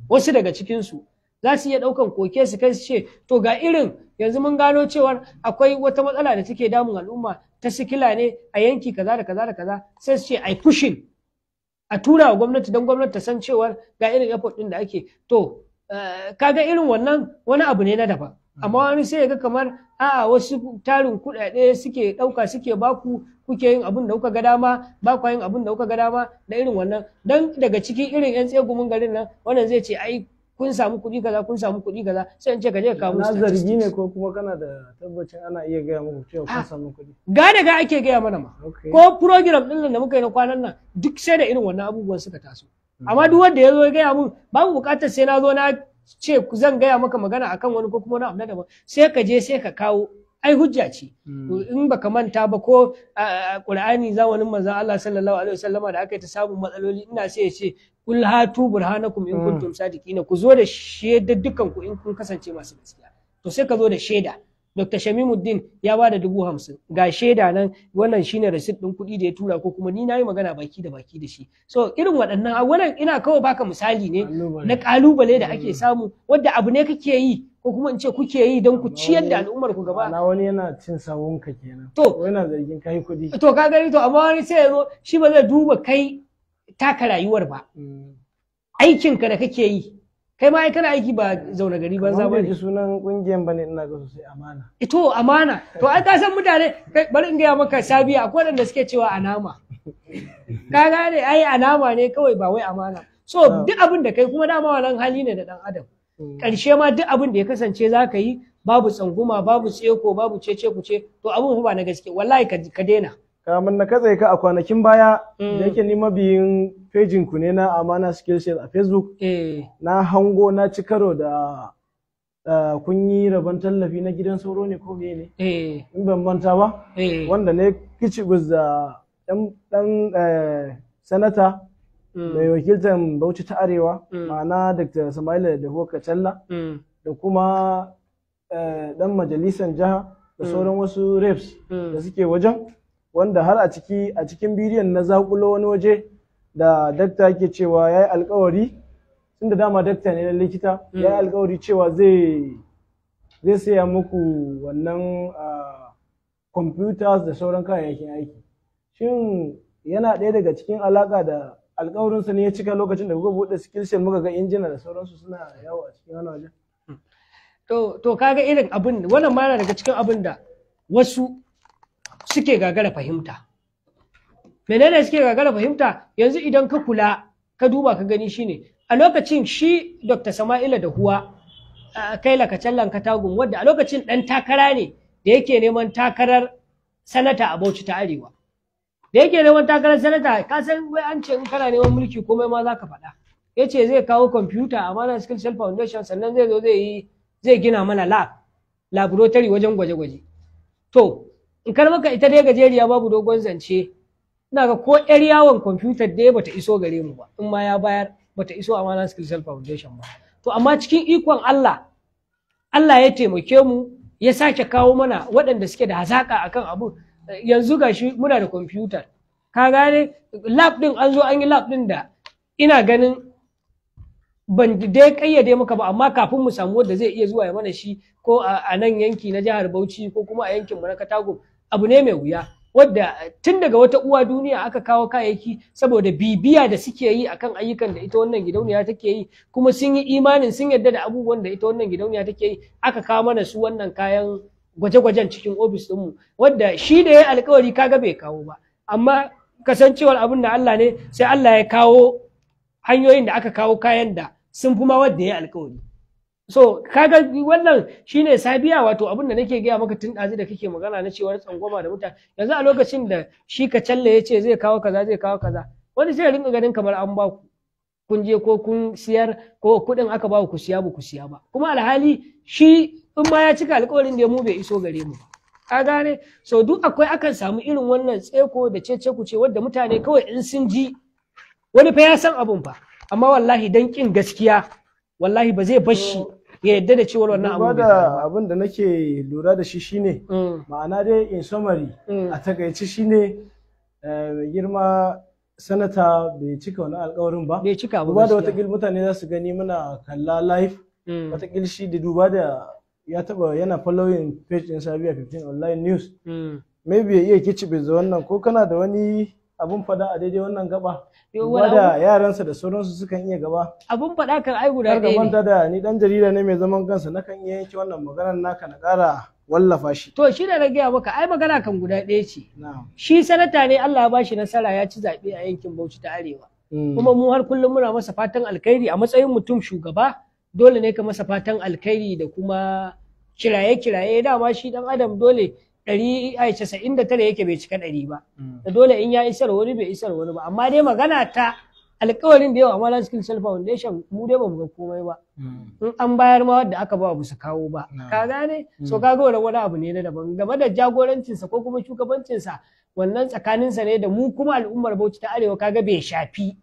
Wasu daga cikinsu za su iya ɗaukan koke su kai, su ce to ga irin yanzu mun gano cewar akwai wata matsala da take damun al'umma ta sikila ne a yanki kaza da kaza da kaza, sai su ce ai pushing. A tura wa gwamnati don gwamnati ta san cewar ga irin effort ɗin da ake. To kaga irin wannan wani abu ne na daban. Amma wani sai ya ga kamar a'a, wasu tarin kuɗaɗe suke ɗauka suke baku, kuke yin abin da kuka ga dama, ba kwa yin abin da kuka ga dama da irin wannan. Dan daga cikin irin yan tsegumin garin nan, wannan zai ce ai kun samu kuɗi kaza, kun samu kuɗi kaza. Sai in ce ka je ka kawo Na zargi ne statistics. ko kuma kana da tabbacin ana iya gaya muku cewa kun samu kuɗi? Ga da ga ake gaya mana ma. Ko program ɗin nan da muka yi na kwanan nan, duk sai da irin wannan abubuwan suka taso. Amma duk wanda ya zo ya gaya mun, babu buƙatar sai na zo na ce zan gaya maka magana akan wani ko kuma wani abu na daban. Sai ka je sai ka kawo, ai hujja ce. In baka manta ba, ko a Qur'ani, zamanin manzon Allah sallallahu alaihi wasallama da aka yi ta samun matsaloli, ina sai ya ce kul hatu burhanakum in kuntum sadiqina, ku zo da shaida dukkan ku in kun kasance masu gaskiya. To sai ka zo da shaida, Dr. Shamimuddin ya ba da 50,000, ga shaida nan, wannan shine receipt ɗin kuɗi da ya tura, ko kuma ni na yi magana baki da baki da shi. So irin waɗannan, wannan ina kawai baka misali ne na ƙalubale da ake samu, wadda abu ne kake yi, ko kuma in ce kuke yi, don ku ciyar da al'ummar ku gaba. Na wani yana cin sawunka kenan. To. Ko yana zargin kai kuɗi. To ka gani, to amma wani sai ya zo shi ba zai duba kai taka rayuwar ba, aikinka da kake yi. Kai ma ai kana aiki, ba zaune gari banza Kamar ba bai ne. ji sunan kungiyan bane, ina ga sosai Amana. Ito Amana, to ai ka san mutane kai, bari in gaya maka sabiya, akwai waɗanda suke cewa anama, ka gane ai anama ne kawai, ba wai amana. So duk abin da kai kuma dama wannan hali ne da dan adam. Ƙarshe ma duk abin da ya kasance za ka yi babu tsanguma, babu tseko, babu cece kuce, to abin fa ba na gaske, wallahi ka daina. Kamun na katse ka, a kwanakin baya, da yake ni mabiyin pejin ku ne na Amana Skillshare a Facebook, na hango, na ci karo da kun yi rabon tallafi na gidan sauro ne ko meye ne, in ban manta ba, wanda ne kicibis da ɗan sanata mai wakiltar Bauchi ta Arewa, ma'ana Dr. Samaila da Kacalla, da kuma ɗan majalisar jiha da sauran wasu reps da suke wajen, wanda har a cikin bidiyon na zakulo wani waje da dakta yake cewa ya yi alkawari, tunda dama dakta ne na likita, ya yi alkawari cewa zai saya muku wannan computers da sauran kayayyakin aiki. Shin yana ɗaya daga cikin alaka da alkawarinsa ne ya cika lokacin da kuka buɗe Skillshare, muka ga injina da sauransu suna yawo a cikin wani wajen? To kaga irin abin wannan ma yana daga cikin abin da wasu suke gagara fahimta. Menene suke gagara fahimta? Yanzu idan ka kula, ka duba ka gani, shine a lokacin shi Dr. Sama'ila da Huwa Kaila Kacallan Katagun, wadda a lokacin ɗan takara ne da yake neman takarar sanata a Bauchi ta Arewa. Da yake neman takarar sanata, ka san wai an ce in kana neman mulki komai ma za ka faɗa. Ya ce zai kawo kwamfuta a Amana Skill Foundation, sannan zai zo zai gina mana lab, laboratory, wajen gwaje-gwaje. To, in kar maka ita dai gajeriya babu dogon zance, ina ga ko yar yawon kwamfutar dai bata iso gare mu ba, in ma ya bayar bata iso Amana Skill Foundation ba. To amma cikin ikon Allah, Allah ya taimake mu, ya sake kawo mana waɗanda suke da hazaƙa akan abu. Yanzu gashi muna da kwamfutar. Ka gane, lab ɗin an zo an yi lab ɗin da ina ganin ban dai kayyade maka ba, amma kafin mu samu wanda zai iya zuwa ya mana shi, ko a nan yanki na jihar Bauchi ko kuma a yankin mu na Katagum, abu ne mai wuya, wadda tun daga wata uwa duniya aka kawo kayayyaki saboda bibiya da suke yi akan ayyukan da ita wannan gidauniya take yi, kuma sun yi imanin, sun yarda da abubuwan da ita wannan gidauniya take yi, aka kawo mana su wannan kayan gwaje-gwajen cikin ofis ɗinmu, wadda shi da ya alkawari kaga bai kawo ba. Amma kasancewar abin da Allah ne, sai Allah ya kawo hanyoyin da aka kawo kayan da sun fi ma wadda ya alkawari. So kaga wannan shine sabiya, wato abin da nake gaya maka tun ɗazu da kake magana na cewar tsangwama da mutane. Yanzu a lokacin da shi ka challe ya ce zai kawo kaza, zai kawo kaza, wani sai ya rinka ganin kamar an ba ku, kun je ko kun siyar, ko kuɗin aka ba ku siya, ba ku siya ba. Kuma alhali shi in ma ya cika alkawarin da mu bai iso gare mu ba. Ka gane? So duk akwai, akan samu irin wannan tseko da cece kuce, wadda mutane kawai in sun ji wani fa ya san abun fa, amma wallahi dan kin gaskiya, wallahi ba zai bar shi ya yadda da cewar wannan Duba abu bai da faru ba. abin da nake lura da shi shine, ma'ana dai in summary, a takaice shine, mai girma sanata bai cika wani alkawarin ba. Bai cika ba. Duba da Gaskiya. watakil mutane za su gani muna kalla live, watakil shi da duba da ya taba yana following page din Sabiya 15 Online News, maybe ya iya kicibe da wannan, ko kana da wani abun fada a daidai wannan gaba? Duba da yaransa da sauransu sukan iya gaba. Abun faɗa kan ai guda Kar ka ɗaya ne. manta da ni dan jarida ne mai zaman kansa, nakan iya yanke wannan maganar naka na ƙara wallafa shi. To shi da na gaya maka, ai magana kan guda ɗaya ce. Na'am. Shi sanata ne, Allah ya bashi nasara ya ci zaɓe a yankin Bauchi ta Arewa. Kuma mu har kullum muna masa fatan alkhairi a matsayin mutum shugaba, dole ne ka masa fatan alkhairi da kuma kiraye-kiraye. Dama shi dan adam dole 99 yake, bai cika 100 ba. Da dole in ya isar wani, bai isar wani ba. Amma dai magana ta alkawarin da yawa Amana Sickle Cell Foundation, mu dai bamu ga komai ba. In an bayar ma, wadda aka ba su kawo ba. Ka gane? So ka ga wani abu ne na daban game da jagorancinsa ko kuma shugabancinsa, wannan tsakaninsa ne da mu kuma al'ummar Bauchi ta Arewa, kaga bai shafi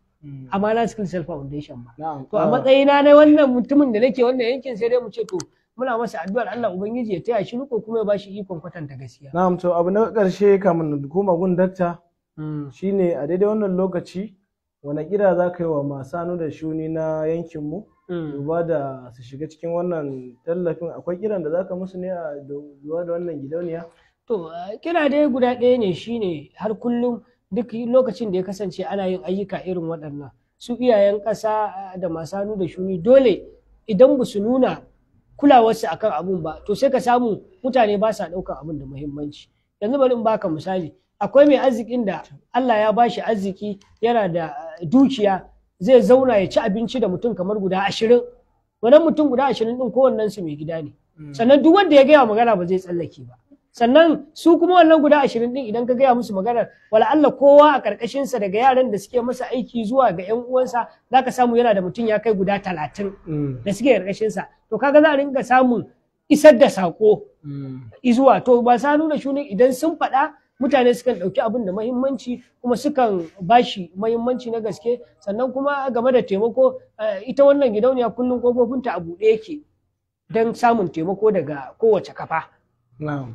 Amana Sickle Cell Foundation ba. To a matsayina na wannan mutumin da nake wannan yankin, sai dai mu ce to muna masa addu'ar Allah Ubangiji ya taya shi riko kuma ya bashi ikon kwatanta gaskiya. Na'am, to abu na ƙarshe kamun na koma gun dakta shine, a daidai wannan lokaci wani kira za ka yi wa masu hannu da shuni na yankinmu, duba da su shiga cikin wannan tallafin? Akwai kiran da za ka musu ne a duba da wannan gidauniya? To kira dai guda ɗaya ne, shine har kullum duk lokacin da ya kasance ana yin ayyuka irin waɗannan, su iyayen ƙasa da masu hannu da shuni, dole idan ba su nuna kulawarsu akan abun ba, to sai ka samu mutane ba sa ɗaukar abun da muhimmanci. Yanzu bari in baka misali. Akwai mai arzikin da Allah ya bashi arziki, yana da dukiya, zai zauna ya ci abinci da mutum kamar guda 20. Wannan mutum guda 20 ɗin, kowannen su mai gida ne. Sannan duk wanda ya gaya magana ba zai tsallake ba. Sannan su kuma wannan guda 20 ɗin, idan ka gaya musu maganar, wala Allah kowa a ƙarƙashinsa, daga yaran da suke masa aiki zuwa ga 'yan uwansa, za ka samu yana da mutum ya kai guda 30 da suke ƙarƙashinsa. To kaga za a ringa samun isar da saƙo izuwa. To ba sa nuna shuni, idan sun faɗa, mutane sukan ɗauki abin da mahimmanci kuma sukan bashi mahimmanci na gaske. Sannan kuma game da taimako, ita wannan gidauniya kullum kofofinta a buɗe yake don samun taimako daga kowace kafa.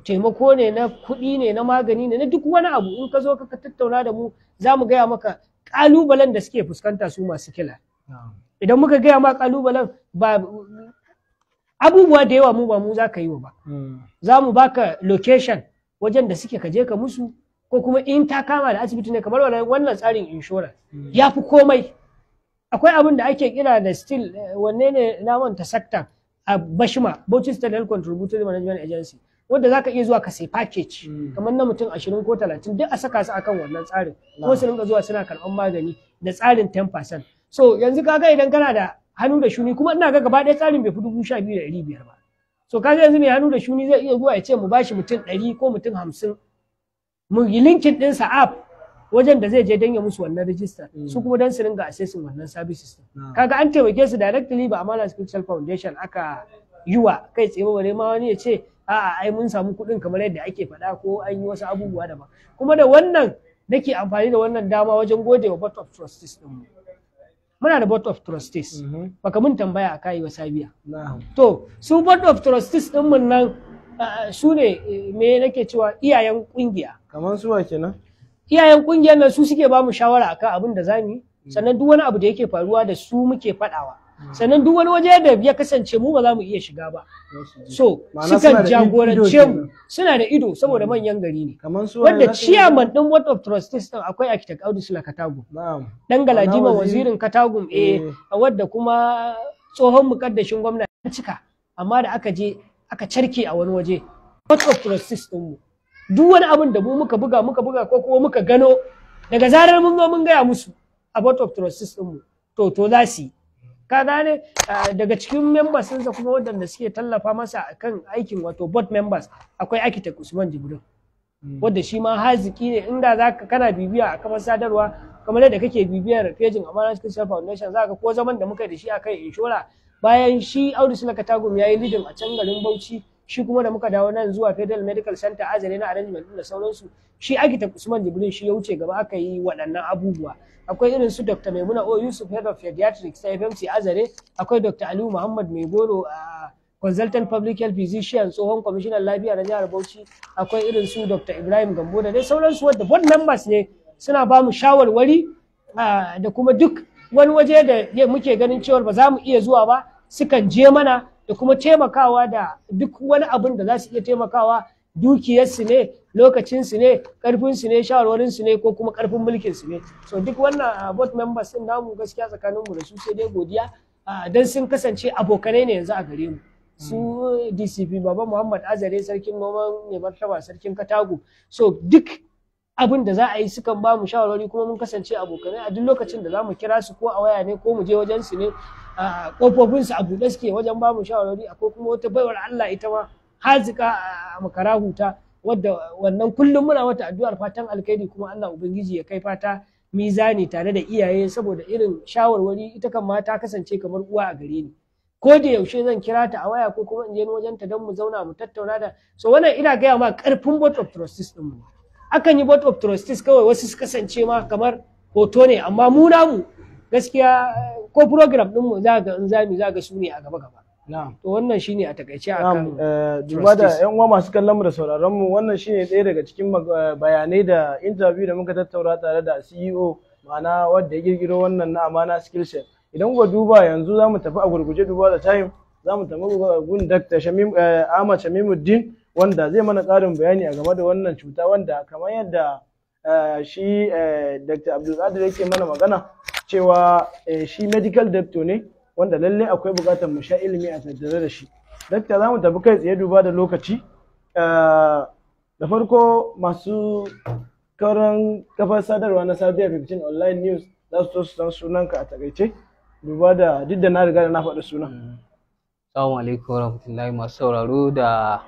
Taimako ne na kuɗi ne, na magani ne, na duk wani abu, in ka zo ka tattauna da mu, za mu gaya maka ƙalubalen da suke fuskanta su masu sikila. Idan muka gaya ma ƙalubalen, ba abubuwa da yawa mu ba mu za ka yi wa ba, za mu baka location wajen da suke, ka je ka musu, ko kuma in ta kama da asibiti ne, kamar wannan tsarin insurance ya fi komai. Akwai abin da ake kira da still wanne ne, na manta sector a Bashima, Bauchi State Health Contributory Management Agency, wanda za ka iya zuwa ka sai package kamar na mutum 20 ko 30, duk a saka su akan wannan tsarin, ko su rinka zuwa suna karɓar magani da tsarin 10%. So yanzu kaga idan kana da hannu da shuni, kuma ina ga gaba ɗaya tsarin bai fi 12,500 ba. So kaga yanzu mai hannu da shuni zai iya zuwa ya ce mu bashi mutum 100 ko mutum 50, mu yi linking ɗinsa app wajen da zai je don ya musu wannan rijista, su kuma don su ringa accessing wannan services din. Kaga an taimake su directly, ba Amana Spiritual Foundation aka yi wa kai tsaye ba, bare ma wani ya ce a'a, ai mun samu kuɗin kamar yadda ake faɗa, ko an yi wasu abubuwa daban. Kuma da wannan nake amfani da wannan dama wajen gode wa Board of Trustees din mu. Muna da Board of Trustees, baka mun tambaya a kai wa Sabiya. To su Board of Trustees din mun nan su ne, me nake cewa, iyayen kungiya. Kamar su wa kenan? Iyayen kungiyar nan su suke ba mu shawara akan abin da zamu yi. Sannan duk wani abu da yake faruwa, da su muke faɗawa. Sannan duk wani waje da ya kasance mu ba za mu iya shiga ba, so sukan jagorance mu. Suna da ido saboda manyan gari ne. Kamar su? Wanda chairman din Board of Trustees din akwai Architect Audu Sula Katagum, dan Galadima Wazirin Katagum, wadda kuma tsohon mukaddashin gwamna cika, amma da aka je aka carke a wani waje. Board of Trustees din mu, duk wani abin da mu muka buga muka buga ko kuma muka gano, daga zarar mun zo mun gaya musu a Board of Trustees din mu, to za su yi. Ka gane? Daga cikin members ɗinsa kuma waɗanda suke tallafa masa akan aikin, wato board members, akwai Architect Usman Jibrin, wanda shi ma haziki ne. Inda zaka kana bibiya a kafar sadarwa kamar yadda kake bibiyar pejin Amana Christian Foundation, zaka ko zaman da muka yi da shi akan inshora, bayan shi Audu Sula Katagum yayi leading a can garin Bauchi, shi kuma da muka dawo nan zuwa Federal Medical Center Azare na arrangement din da sauransu, shi Architect Usman Jibrin shi ya wuce gaba aka yi waɗannan abubuwa. Akwai irin su Dr. Maimuna O Yusuf, Head of Pediatrics ta FMC Azare. Akwai Dr. Aliyu Muhammad Maigoro, a consultant public health physician, tsohon kwamishinan lafiya na jihar Bauchi. Akwai irin su Dr. Ibrahim Gambo da dai sauransu, wadda board members ne, suna ba mu shawarwari da kuma duk wani waje da muke ganin cewa ba za mu iya zuwa ba, sukan je mana, da kuma taimakawa da duk wani abin da za su iya taimakawa. Dukiyarsu ne, lokacinsu ne, karfinsu ne, shawarwarinsu ne, ko kuma karfin mulkinsu ne. So duk wannan board members din namu, gaskiya tsakaninmu da su sai dai godiya, dan sun kasance abokanai ne yanzu a gare mu. Su DCP Baba Muhammad Azare, sarkin noman mai martaba sarkin Katago, so duk abin da za a yi sukan ba mu shawarwari, kuma mun kasance abokanai. A duk lokacin da za mu kira su, ko a waya ne ko mu je wajen su ne, kofofin su a buɗe suke wajen ba mu shawarwari. Akwai kuma wata baiwar Allah, ita ma hazika a makara huta, wadda wannan kullum muna mata addu'ar fatan alkhairi, kuma Allah ubangiji ya kai fata mizani tare da iyaye, saboda irin shawarwari. Ita kan ma ta kasance kamar uwa a gare ni. Ko da yaushe zan kira ta a waya ko kuma in je wajen ta don mu zauna mu tattauna da. So wannan ina gaya ma karfin board of trustees din mu. Akan yi board of trustees kawai wasu su kasance ma kamar hoto ne, amma mu namu gaskiya ko program din mu za ga in zami za ga su ne a gaba gaba. To wannan shine a takaice akan Duba da yan uwa masu kallon mu da sauraron mu, wannan shine ɗaya daga cikin bayanai da interview da muka tattauna tare da CEO, ma'ana wanda ya kirkiro wannan na Amana Sickle Cell. Idan kuka duba yanzu, za mu tafi a gurguje duba da time, za mu tafi gun Dr. Shamim Ahmad Shamimuddin, wanda zai mana ƙarin bayani a game da wannan cuta, wanda kamar yadda shi Dr. Abdulkadir yake mana magana cewa shi medical doctor ne, wanda lalle akwai buƙatar mu sha ilimi a tattare da shi. Dakta, za mu tafi kai tsaye duba da lokaci. Da farko, masu kauran kafar sadarwa na Sabiya 15 Online News za su so su san sunanka a takaice, duba da duk da na riga da na faɗi sunan. Assalamu alaikum warahmatullahi. Masu sauraro da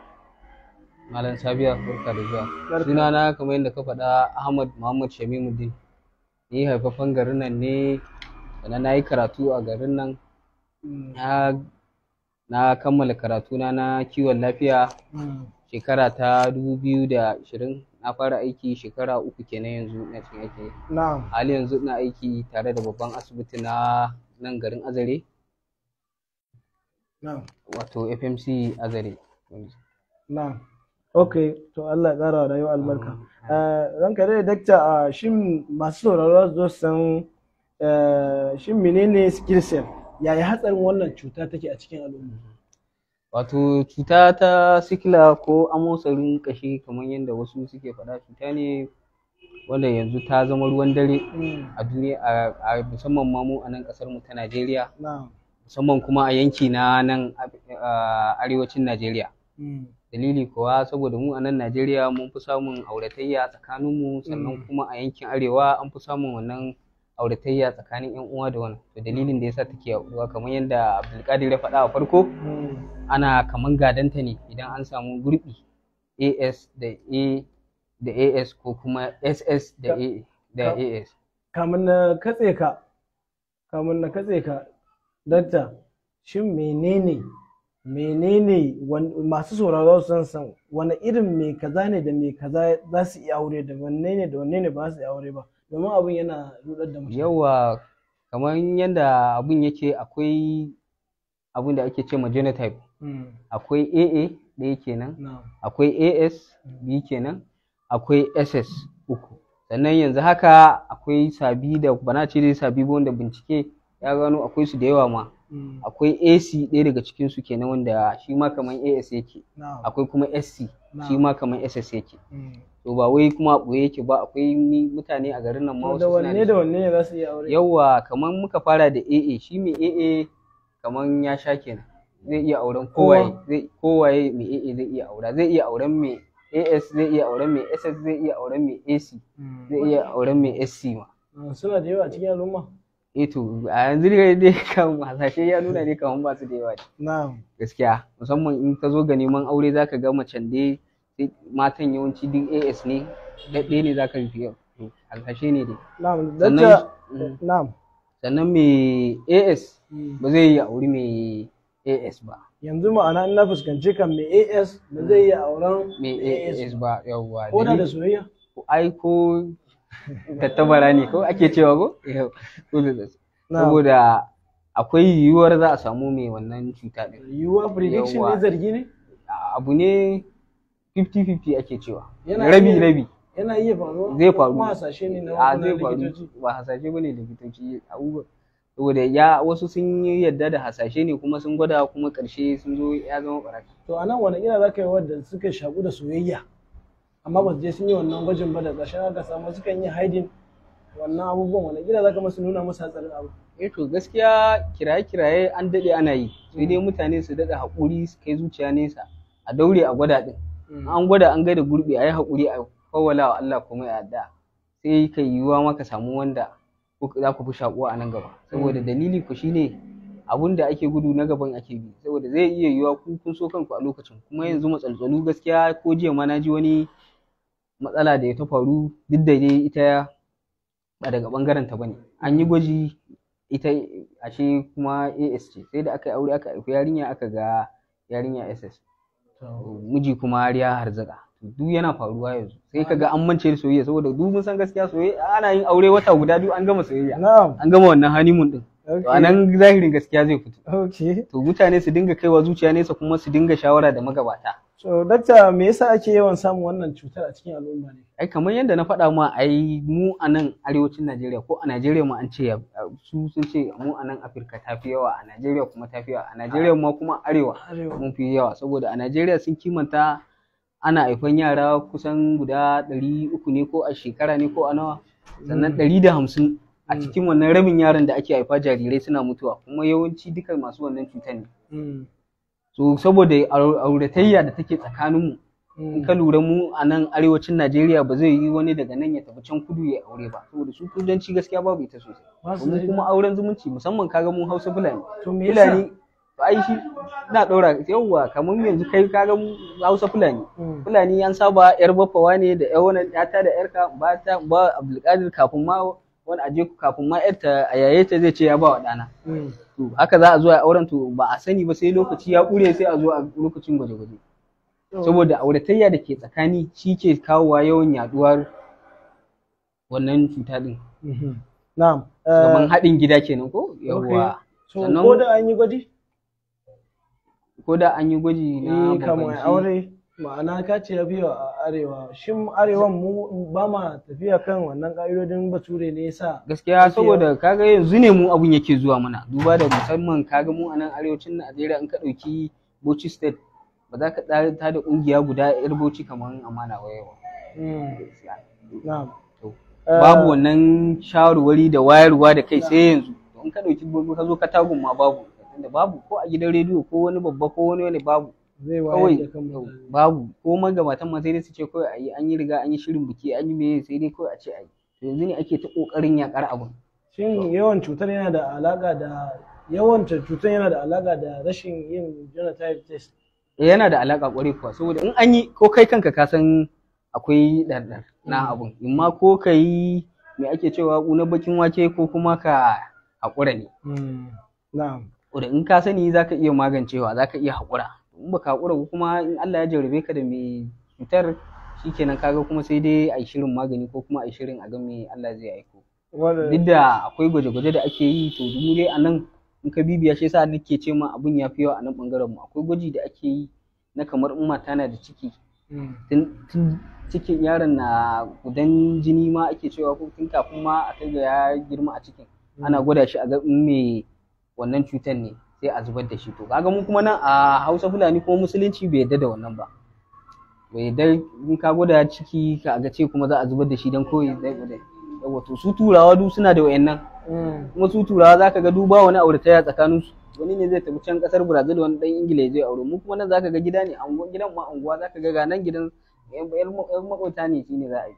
Malam Sabiya, barka da zuwa. Sunana kamar yadda ka faɗa, Ahmad Muhammad Shamimuddin. Ni haifaffen garin nan ne, sannan na yi karatu a garin nan. Na kammala karatuna na kiwon lafiya shekara ta 2020. Na fara aiki shekara 3 kenan yanzu ina cikin aiki. Hali yanzu ina aiki tare da babban asibiti na nan garin Azare. Wato FMC Azare. Na'am. Ok, to Allah ya ƙara wa rayuwa albarka. Ranka dai dakta, shin masu sauraro za su san shin menene sickle cell? Yaya hatsarin wannan cuta take a cikin al'umma? Wato cuta ta sikila ko amosarin ƙashi, kamar yadda wasu suke faɗa, cuta ne wanda yanzu ta zama ruwan dare a duniya, a musamman ma mu a nan ƙasar mu ta Najeriya, musamman kuma a yanki na nan arewacin Najeriya. Dalili kuwa saboda mu a nan Najeriya mun fi samun auratayya tsakaninmu, sannan kuma a yankin arewa an fi samun wannan auratayya tsakanin yan uwa da wannan. To dalilin da yasa take yaduwa, kamar yadda Abdulkadir ya faɗa a farko, ana kaman gadanta ne idan an samu gurbi AS da A da AS ko kuma SS da A da AS. Kamun na katse ka, dakta, shin menene masu sauraro sun san wani irin mai kaza ne da mai kaza za su iya aure, da wanne ne da wanne ne ba su iya aure ba, domin abin yana rudar da mutane? Yawa, kamar yadda abun yake, akwai abun da ake ce ma genotype. Akwai AA ɗaya kenan, akwai AS biyu kenan, akwai SS uku. Sannan yanzu haka akwai sabi da bana ce dai sabi ba, wanda bincike ya gano akwai su da yawa ma. Akwai AC, ɗaya daga cikin su kenan, wanda shi ma kaman AS yake. Akwai kuma SC, shi ma kaman SS yake. To ba wai kuma a ɓoye yake ba, akwai mutane a garin nan ma wasu Da suna wanne da wanne ne za su iya aure? Yawa, kaman muka fara da AA, shi mai AA kaman ya sha kenan, zai iya auren kowaye. Zai kowaye mai AA zai iya aura, zai iya auren mai AS, zai iya auren mai SS, zai iya auren mai AC, zai iya auren mai SC ma. Suna da yawa a cikin al'umma? Eh, to a yanzu dai kan hasashe ya nuna dai kaman ba su da yawa gaskiya, musamman in ka zo ga neman aure, zaka ga macen dai matan yawanci duk AS ne, ɗaɗɗe ne zaka fi, hasashe ne dai. Na'am. Sannan mai AS ba zai yi auri mai AS ba. Yanzu ma'ana in na fuskanci kan, mai AS ba zai iya auren mai AS ba, yawwa. Ko da soyayya? Ai ko tattabara ne ko ake cewa ko, saboda akwai yiwuwar za a samu mai wannan cuta din. Yiwuwa, prediction ne, zargi ne? Abu ne 50-50 ake cewa, rabi rabi. Yana iya faruwa? Zai faru. Kuma hasashe ne na A zai faru, ba hasashe bane, likitoci abubuwa Saboda ya wasu sun yi yadda da hasashe ne kuma sun gwada, kuma ƙarshe sun zo ya zama baraka. To anan wani kira za ka yi wadda suka shaƙu da soyayya amma ba su je sun yi wannan gwajin ba, da ƙarshen aka samu sukan yi hiding wannan abubuwan, wani kira za ka masu nuna musu hatsarin abu? Eh to gaskiya kiraye-kiraye an daɗe ana yi, sai dai mutane su daɗa haƙuri, su kai zuciya nesa, a daure a gwada ɗin. An gwada an ga da gurbi, a yi haƙuri a fawwala wa Allah komai a addu'a, sai ka yiwuwa ma ka samu wanda za ku fi shaƙuwa a nan gaba. Saboda dalili ku shine abun da ake gudu na gaban ake bi, saboda zai iya yiwuwa ku kun so kanku a lokacin, kuma yanzu matsaltsalu gaskiya ko jiya ma na ji wani matsala da ya ta faru, duk da dai ita ba daga ɓangaren ta bane, an yi gwaji ita ashe kuma AS ce, sai da aka yi aure aka haifi yarinya aka ga yarinya SS, miji kuma har ya harzuka. Duk yana faruwa yanzu, sai kaga an mance da soyayya, saboda duk mun san gaskiya soyayya ana yin aure wata guda biyu an gama soyayya, an gama wannan honeymoon din, to anan zahirin gaskiya zai fito. To mutane su dinga kaiwa zuciya nesa kuma su dinga shawara da magabata. So dakta, me yasa ake yawan samun wannan cutar a cikin al'umma ne? Ai kamar yadda na faɗa ma, ai mu a nan arewacin Najeriya ko a Najeriya ma an ce su sun ce mu a nan Afirka ta fi yawa, a Najeriya kuma ta fi yawa, a Najeriya ma kuma arewa mun fi yawa, saboda a Najeriya sun kimanta ana haifan yara kusan guda 300 ne ko a shekara ne ko a nawa, sannan 150 a cikin wannan rabin yaran da ake haifa jarirai suna mutuwa, kuma yawanci duka masu wannan cutar ne. So saboda auratayya da take tsakaninmu, in ka lura mu a nan arewacin Najeriya ba zai yi wani daga nan ya tafi can kudu ya aure ba, saboda su kudanci gaskiya babu ita sosai. Mu kuma auren zumunci musamman kaga mu Hausa Fulani. Fulani to ai shi ina ɗora yawwa, kamar yanzu kai kaga mu Hausa Fulani. Fulani an saba yar baffawa ne da yar wannan yata da yarka ba ta ba Abdulkadir kafin ma wani aje kafin ma yarta a yaye ta zai ce ya ba wa ɗana. To haka za a zo a auren, to ba a sani ba sai lokaci ya ƙure, sai a zo a lokacin gwaje-gwaje. Saboda auratayya da ke tsakani shi ke kawowa yawan yaduwar wannan cuta din. Na'am. Kaman haɗin gida kenan ko? Yawwa. So ko da an yi gwaji? Ko da an yi gwaji na kamar aure, ma'ana ka ce ya biyo a arewa, shin arewan mu ba ma tafiya kan wannan ƙa'idodin bature ne yasa? Gaskiya saboda kaga yanzu ne mu abun yake zuwa mana, duba da musamman kaga mu a nan arewacin Najeriya in ka ɗauki Bauchi State ba za ka ta da ƙungiya guda yar Bauchi kamar Amana Wayewa. Babu wannan shawarwari da wayarwa da kai sai yanzu. In ka ɗauki ka zo Katagun ma babu, tunda babu ko a gidan rediyo ko wani babba ko wani wani babu. Kawai babu ko magabatan ma sai dai su ce kawai ayi, an yi riga an yi shirin biki an yi meye, sai dai kawai a ce ayi. To yanzu ne ake ta ƙoƙarin yaƙar abun. Shin yawan cutar yana da alaƙa da yawan cutar yana da alaƙa da rashin yin genotype test? Yana da alaƙa ƙwarai kuwa, saboda in an yi ko kai kanka ka san akwai ɗarɗar na abun, imma ko ka yi me ake cewa ƙunar bakin wake ko kuma ka haƙura ne. Na'am. Da in ka sani za ka iya magancewa, za ka iya haƙura. In baka haƙura ko kuma in Allah ya jarrabe ka da mai cutar shikenan kaga kuma sai dai a yi shirin magani ko kuma a yi shirin a ga me Allah zai aiko. Duk da akwai gwaje-gwaje da ake yi, to mu dai a nan in ka bibiya shi yasa nake ce ma abun ya fi yawa a nan ɓangaren mu. Akwai gwaji da ake yi na kamar in mata na da ciki, tun cikin yaron na gudan jini ma ake cewa ko tun kafin ma a kai ga ya girma a cikin ana gwada shi a ga in me wannan cutar ne sai a zubar da shi. To kaga mu kuma nan a Hausa Fulani kuma musulunci bai yarda da wannan ba, bai yarda in ka gwada ciki ka ga ce kuma za a zubar da shi dan koyi zai gwada. Yawwa, to su turawa duk suna da wayannan, kuma su turawa zaka ga duba wani auratayya tsakanin su, wani ne zai tafi can kasar Brazil wani dan Ingila zai aure. Mu kuma nan zaka ga gida ne anguwa, gidan ma anguwa zaka ga ga nan gidan yan makwabta ne shine za a yi.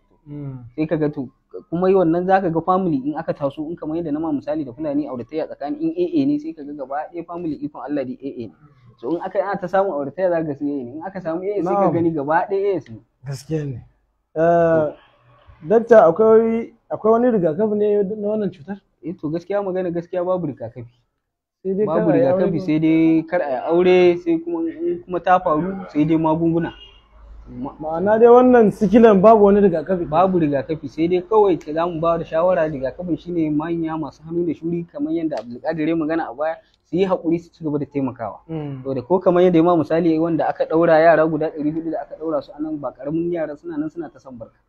Sai kaga to kuma yi wannan zaka ga family in aka taso in kamar yadda na ma misali da Fulani auratayya tsakanin in AA ne sai kaga gaba ɗaya family ikon Allah da AA ne. So in aka ana ta samu auratayya zaka ga su AA ne, in aka samu AA sai ka gani gaba ɗaya AS ne. Gaskiya ne. Dakta, akwai wani rigakafi ne na wannan cutar? Eh to gaskiya magana gaskiya babu rigakafi. Babu rigakafi sai dai kar a aure, sai kuma in kuma ta faru sai dai magunguna. Ma'ana dai wannan sikilan babu wani rigakafi? Babu rigakafi, sai dai kawai ta zamu ba da shawara rigakafin shine manya masu hannu da shuri kamar yadda Abdulkadir ya magana a baya su yi haƙuri su ci gaba da taimakawa. To da ko kamar yadda ya ma misali wanda aka ɗaura yara guda 400 da aka ɗaura su anan ba ƙaramin yara suna nan suna ta san barka.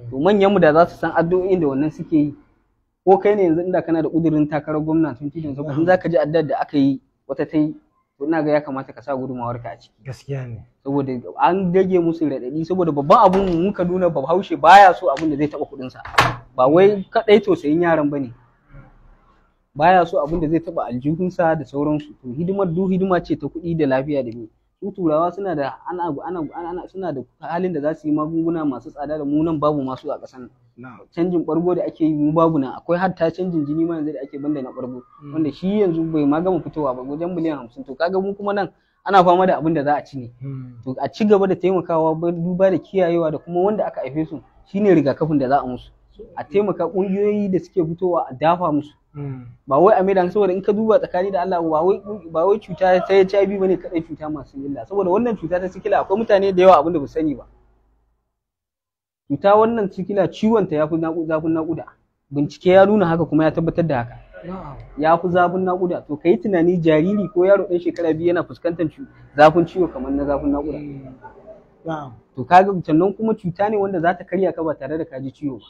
To manyan mu da za su san addu'o'in da wannan suke yi Ko kai ne yanzu inda kana da ƙudurin takarar gwamna 2027, in zaka ji addar da aka yi wata ta yi, to ina ga ya kamata ka sa gudunmawarka a ciki. Gaskiya ne. Saboda an rage musu raɗaɗi, saboda babban abun mu Kaduna, Bahaushe baya so abun da zai taɓa kuɗinsa. Ba wai kaɗai tausayin yaran bane, baya so abun da zai taɓa aljihunsa da sauransu. To hidimar duk hidima ce ta kuɗi da lafiya da me. Su Turawa suna da ana ana ana suna da halin da za su yi magunguna masu tsada da mu nan babu masu a ƙasan nan. Canjin ɓargo da ake yi mu babu nan, akwai hatta canjin jini ma yanzu da ake banda na ɓargo, wanda shi yanzu bai ma gama fitowa ba, wajen miliyan 50. To kaga mu kuma nan ana fama da abin da za a ci ne. To a ci gaba da taimakawa, duba da kiyayewa da kuma wanda aka haife su shine rigakafin da za a musu. A taimaka, ƙungiyoyi da suke fitowa a dafa musu, ba wai a maida, saboda in ka duba tsakani da Allah, ba wai cuta ta HIV bane kadai cuta masu illa. Saboda wannan cuta ta sikila, akwai mutane da yawa abin da ba sani ba, cuta wannan sikila ciwon ta yafi zafin naƙuda. Bincike ya nuna haka kuma ya tabbatar da haka, ya fi zafin naƙuda. To kai tunani, jariri ko yaro ɗan shekara 2 yana fuskantar zafin ciwo kamar na zafin naƙuda. To kaga sannan kuma cuta ne wanda za ta karya ka ba tare da ka ji ciwo ba.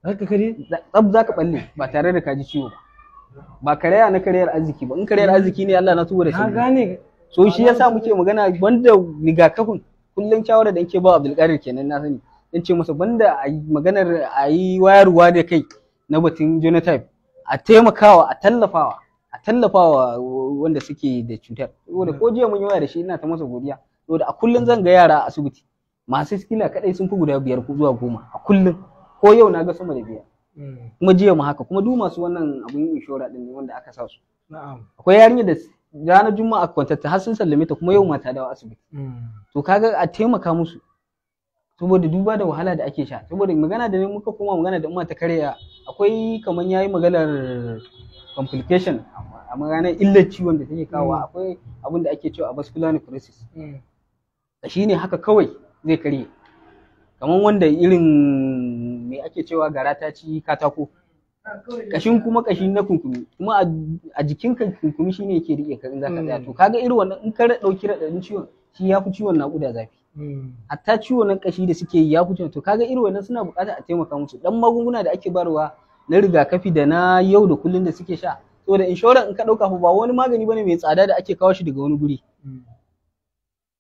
Zaka kare? Tsab za ka balle ba tare da ka ji ciwo ba. Ba karaya na karyar arziki ba. In karyar arziki ne, Allah na tuba da Na shi. gane. So shi yasa muke magana banda rigakafin, kullum shawarar da nake ba Abdulkadir kenan, na sani in ce masa banda a yi maganar a yi wayarwa da kai na batun genotype, a taimakawa, a tallafawa wanda suke da cutar. Saboda ko jiya mun yi waya da shi, ina ta masa godiya, saboda a kullum zan ga yara a asibiti masu sikila kadai sun fi guda 5 ko zuwa 10 a kullum. Ko yau na ga sama da 5, kuma jiya mu haka, kuma duk masu wannan abun inshora din ne wanda aka sa su. Akwai yarinya da ranar Juma'a kwantatta har sun sallame ta, kuma yau mata dawo asibiti. To kaga a taimaka musu, saboda duba da wahala da ake sha. Saboda magana da ne muka koma magana da umma ta karya, akwai kaman yayi maganar complication, a maganar illar ciwon da take kawowa, akwai abin da ake cewa avascular necrosis. Shi ne haka kawai zai karye, kamar wanda irin me ake cewa gara ta ci katako, kashin kuma kashi na kunkumi, kuma a jikin ka kunkumi shine yake rike ka in zaka tsaya. To kaga irin wannan in ka dauki radadin ciwon, shi yafi ciwon naƙuda zafi. Hatta ciwon nan kashi da suke yi yafi ciwon. To kaga irin wannan suna buƙatar a taimaka musu, dan magunguna da ake barwa na rigakafi da na yau da kullun da suke sha. Saboda inshorar in ka dauka fa, ba wani magani bane mai tsada da ake kawo shi daga wani guri,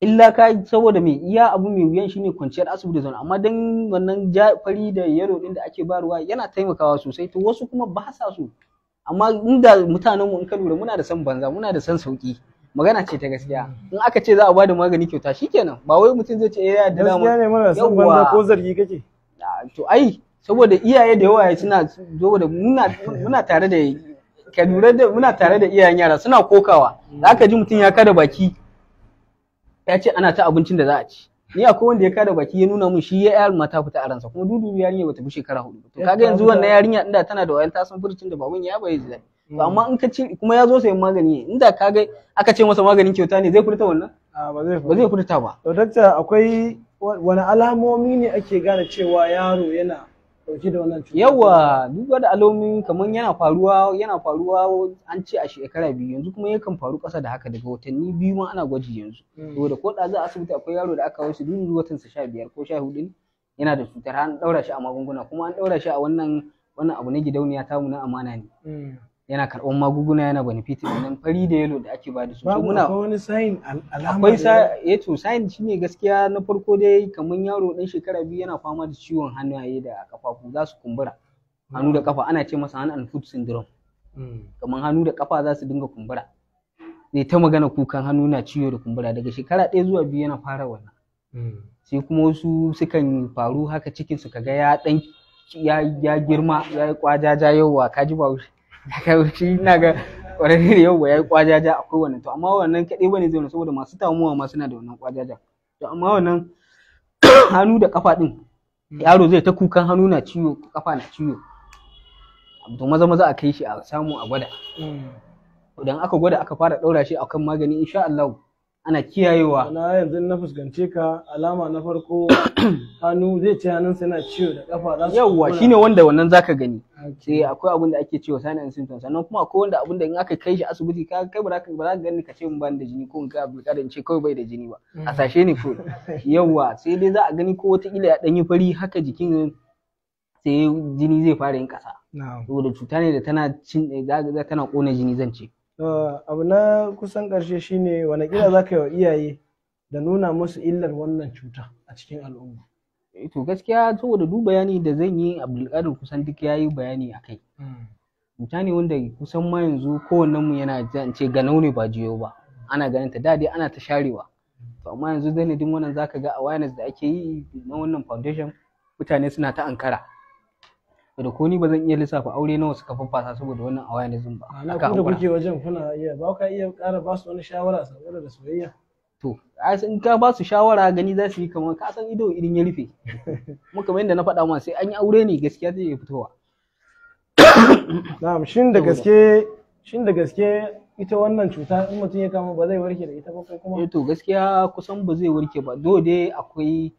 illa ka saboda mai iya abu mai wuyan shine kwanciyar asibiti zaune. Amma dan wannan fari da yellow din da ake bayarwa yana taimakawa sosai. To wasu kuma ba sa so. Amma inda mutanen mu, in ka lura, muna da son banza, muna da son sauki. Magana ce ta gaskiya, in aka ce za a bada magani kyauta, shikenan, ba wai mutum zai ce eh ya da Gaskiya ne, muna son banza, ko zargi kake? To ai saboda iyaye da yawa suna, saboda muna tare da, ka lura da muna tare da iyayen yara suna kokawa. Zaka ji mutum ya kada baki ya ce ana ta abincin da za a ci. Ni akwai wanda ya kada baki ya nuna mun shi ya yar mata fita a ransa, kuma dudu yarinya bata fi shekara 4. To kaga yanzu wannan yarinya inda tana da wayan, ta san furcin da baban ya bai zai. To amma in ka ci kuma ya zo sayan magani, inda kaga aka ce masa maganin kyauta ne, zai furta wannan? A ba zai. Ba zai furta ba. To dakta, akwai wani alamomi ne ake gane cewa yaro yana dauke da wannan cuta? Yawa, duba da alamomi kamar yana faruwa an ce a shekara 2, yanzu kuma yakan faru ƙasa da haka, daga watanni 2 ma ana gwaji yanzu. Saboda ko da za a asibiti akwai yaro da aka kawo shi duk watan sa 15 ko 14 ne, yana da cutar, an ɗaura shi a magunguna, kuma an ɗaura shi a wannan abu na gidauniya tamu na Amana ne. Yana karɓar magunguna, yana benefit nan fari da yellow da ake ba da su. Babu akwai wani sign, alama? Akwai sa eh. To sign shine gaskiya na farko dai, kamar yaro dan shekara 2 yana fama da ciwon hannaye da kafafu za su kumbura, hannu da kafa, ana ce masa hand and foot syndrome. Kamar hannu da kafa za su dinga kumbura, zai ta magana kukan hannu na ciwo da kumbura. Daga shekara 1 zuwa 2 yana fara wannan. Sai kuma wasu sukan faru haka, cikin su kaga ya dan ya girma, ya yi kwajaja. Yauwa, ka ji ba shi ina ga ƙwararre da yauwa, ya yi kwajaja, akwai wannan. To amma wannan kaɗai bane zai, saboda masu tamuwa ma suna da wannan kwajaja. To amma wannan hannu da kafa ɗin, yaro zai ta kukan hannu na ciwo, kafa na ciwo, to maza maza a kai shi a samu a gwada. Idan aka gwada, aka fara ɗaura shi akan magani, insha Allah ana kiyayewa. Na yanzu na fuskance ka, alama na farko hannu zai ce hannunsa yana ciwo da kafa za su Yawwa, shine wanda wannan zaka gani. Sai akwai abin da ake cewa sign and symptoms. Sannan kuma akwai wanda abin da in aka kai shi asibiti, ka kai ba za ka gani ka ce mun bani da jini, ko in ka Abdulkadir in ce kawai bai da jini ba, a sashe ne ko. Yawwa, sai dai za a gani ko wata kila ya dan yi fari haka jikin. Sai jini zai fara yin ƙasa. Saboda cuta ne da tana cin tana ƙona jini zan ce. Abu na kusan ƙarshe shine wane kira za ka yi wa iyaye da nuna musu illar wannan cuta a cikin al'umma? To gaskiya saboda duk bayani da zan yi, Abdulkadir kusan duk ya yi bayani a kai. Cuta ne wanda kusan ma yanzu kowannen mu yana zan ce ganau ne ba jiyo ba. Ana ganin ta da dai ana ta sharewa. To amma yanzu sanadin wannan zaka ga awareness da ake yi na wannan foundation, mutane suna ta ankara. Da ko ni ba zan iya lissafa aure nawa suka faffasa saboda wannan awareness din ba. Ma'ana ku da kuke wajen kuna iya ba ka iya ƙara ba su wani shawara saboda da soyayya? To ai in ka ba su shawara gani za su yi kamar ka san ido idan ya rufe. Kuma kamar yadda na faɗa ma, sai an yi aure ne gaskiya zai iya fitowa. Na'am, shin da gaske ita wannan cuta in mutum ya kama ba zai warke da ita ba ko kuma? Eh, to gaskiya kusan ba zai warke ba. Do dai akwai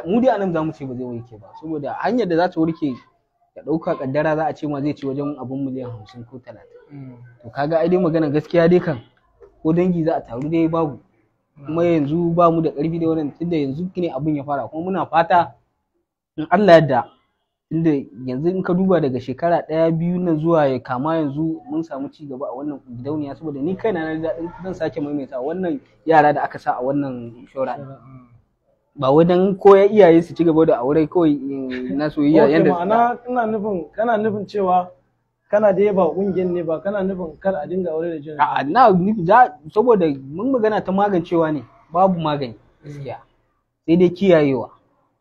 mu dai anan zamu ce ba zai warke ba, saboda hanyar da za ta warke ka ɗauka kaddara za a ce ma zai ci wajen abun miliyan 50 ko 30. To kaga ai dai magana gaskiya dai kan ko dangi za a taru dai babu. Kuma yanzu ba mu da ƙarfi da wannan, tunda yanzu ne abun ya fara. Kuma muna fata in Allah yadda, tunda yanzu in ka duba daga shekara ɗaya biyu nan zuwa ya kama yanzu mun samu ci gaba a wannan gidauniya. Saboda ni kaina na ji daɗin, zan sake maimaita, wannan yara da aka sa a wannan inshora, ba wai dan koya iyaye su ci gaba da aure kawai na soyayya Ok, yanda ma'ana kana nufin kana nufin cewa kana da yaba kungiyar ne, ba kana nufin kar a dinga aure da juna? A'a, na nufi saboda mun magana ta magancewa ne, babu magani gaskiya, sai dai kiyayewa.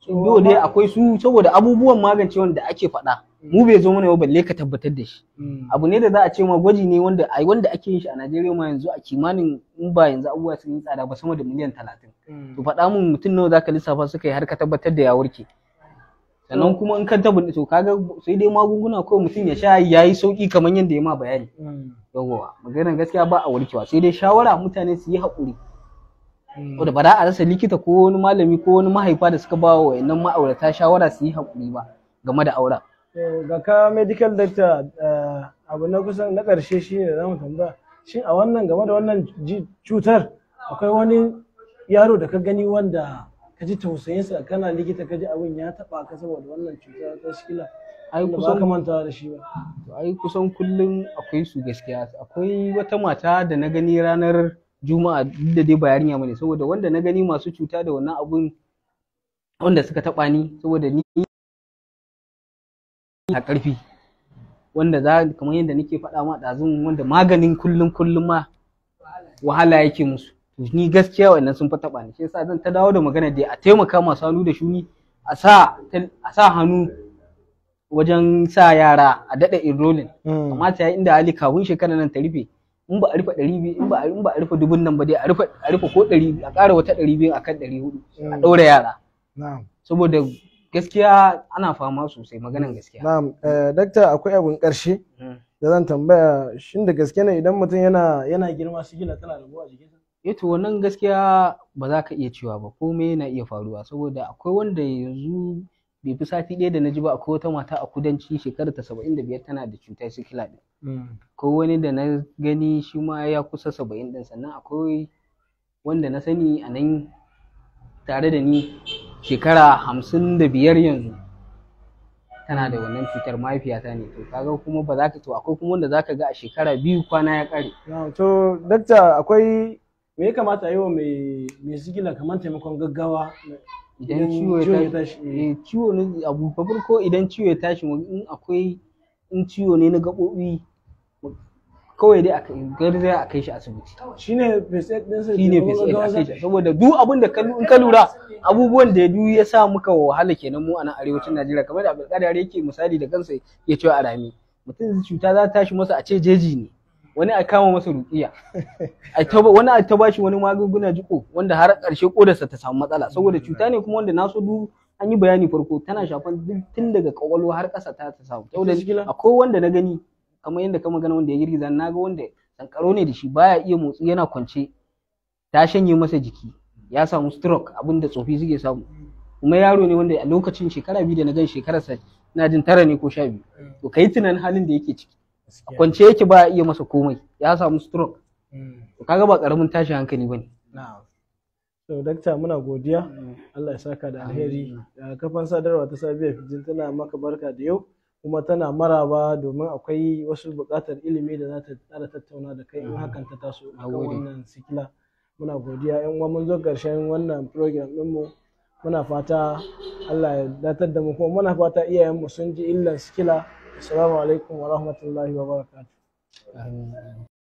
Do dai akwai su, saboda abubuwan magancewan da ake faɗa mu bai zo mana ba, balle ka tabbatar da shi. Abu ne da za a ce ma gwaji ne wanda ai wanda ake yin shi a Najeriya ma yanzu a kimanin, in ba yanzu abubuwa sun yi tsada ba, sama da miliyan 30. To faɗa mun mutum nawa zaka lissafa suka yi har ka tabbatar da ya warke? Sannan kuma in ka tabbata, to kaga sai dai magunguna kawai mutum ya sha yayi sauki kamar yadda ya ma bayani. Yawwa, maganar gaskiya ba a warkewa, sai dai shawara mutane su yi haƙuri. Wanda ba za a rasa likita ko wani malami ko wani mahaifa da suka ba wa wayannan ma'aurata shawara su yi haƙuri ba game da auren. To, ga ka medical doctor, abu na kusan na ƙarshe shine da zamu tambaya, shin a wannan game da wannan cutar akwai wani yaro da ka gani wanda ka ji tausayinsa, kana likita ka ji abin ya taɓa ka saboda wannan cuta ta sikila, Ai wanda ba kusan ka manta da shi ba? To ai kusan kullum akwai su gaskiya. Akwai wata mata da na gani ranar Juma'a, duk da dai ba yarinya bane, saboda wanda na gani masu cuta da wannan abun wanda suka taɓa ni, saboda ni a ƙarfi wanda za kamar yadda nake faɗa ma ɗazun, wanda maganin kullum kullum ma wahala yake musu. To ni gaskiya wannan sun fi taɓa ni. Shi yasa zan ta dawo da magana dai a taimaka masu hannu da shuni a sa hannu wajen sa yara a daɗa enrolling. Kamata ya inda hali kafin shekarar nan ta rufe, in ba a rufe 200, in ba a rufe dubun nan ba dai, a rufe ko 100, a ƙara wata 200 akan 400, a ɗaura yara. Saboda gaskiya ana fama sosai, maganan gaskiya. Na'am, dakta, akwai abun ƙarshe da zan tambaya, shin da gaske ne idan mutum yana girma sikila tana rabuwa a jikinsa? Eh, to wannan gaskiya ba za ka iya cewa ba, komai yana iya faruwa. Saboda akwai wanda yanzu bai fi sati ɗaya da na ji ba, akwai wata mata a kudanci shekarar ta 75 tana da cutar sikila ɗin. Akwai wani da na gani shi ma ya kusa 70 ɗin. Sannan akwai wanda na sani a nan tare da ni shekara 55 yanzu tana da wannan cutar, mahaifiyata ne. To kaga kuma ba za ka, to akwai kuma wanda za ka ga a shekara 2 kwana ya ƙare. Na'am, to dakta, akwai me ya kamata a yi wa mai sikila kamar taimakon gaggawa idan ciwo ya tashi? Eh, ciwo ne abu farko idan ciwo ya tashi, in akwai in ciwo ne na gaɓoɓi, kawai dai a garzaya a kai shi asibiti. Shine first aid ɗinsa? Shine first aid, a kai shi. Saboda duk abin da in ka lura abubuwan da duk ya sa muka wahala kenan mu a nan arewacin Najeriya, kamar da Abdulkadir yake misali da kansa ya ce a rami mutum cuta za ta tashi masa a ce jeji ne, wani a kama masa ruƙiya, wani a ta bashi wani magunguna jiko wanda har ƙarshe kodarsa ta samu matsala. Saboda cuta ne kuma wanda na so duk an yi bayani farko, tana shafan duk tun daga kwakwalwa har ƙasa ta samu. Saboda akwai wanda na gani kamar yadda ka magana wanda ya girgiza, na ga wanda sankaro ne da shi, baya iya motsi, yana kwance, ta shanye masa jiki, ya samu stroke, abin da tsofi suke samu. Kuma yaro ne wanda a lokacin shekara 2 da na gan shekararsa ina jin 9 ne ko 12. To kai tunanin halin da yake ciki, a kwance yake, ba iya masa komai, ya samu stroke. To kaga ba karamin tashin hankali bane. Na'am. To dakta, muna godiya. Allah ya saka da alheri. Kafan sadarwa ta Sabiya 15 tana maka barka da yau, kuma tana maraba, domin akwai wasu buƙatar ilimi da za ta ƙara tattauna da kai in hakan ta taso akan Nagode. wannan sikila. Muna godiya, yan uwa. Mun zo ƙarshen wannan program ɗinmu. Muna fata Allah ya datar da mu, kuma muna fata iyayenmu sun ji illan sikila. Assalamu alaikum wa rahmatullahi wa barakatuh. Amin.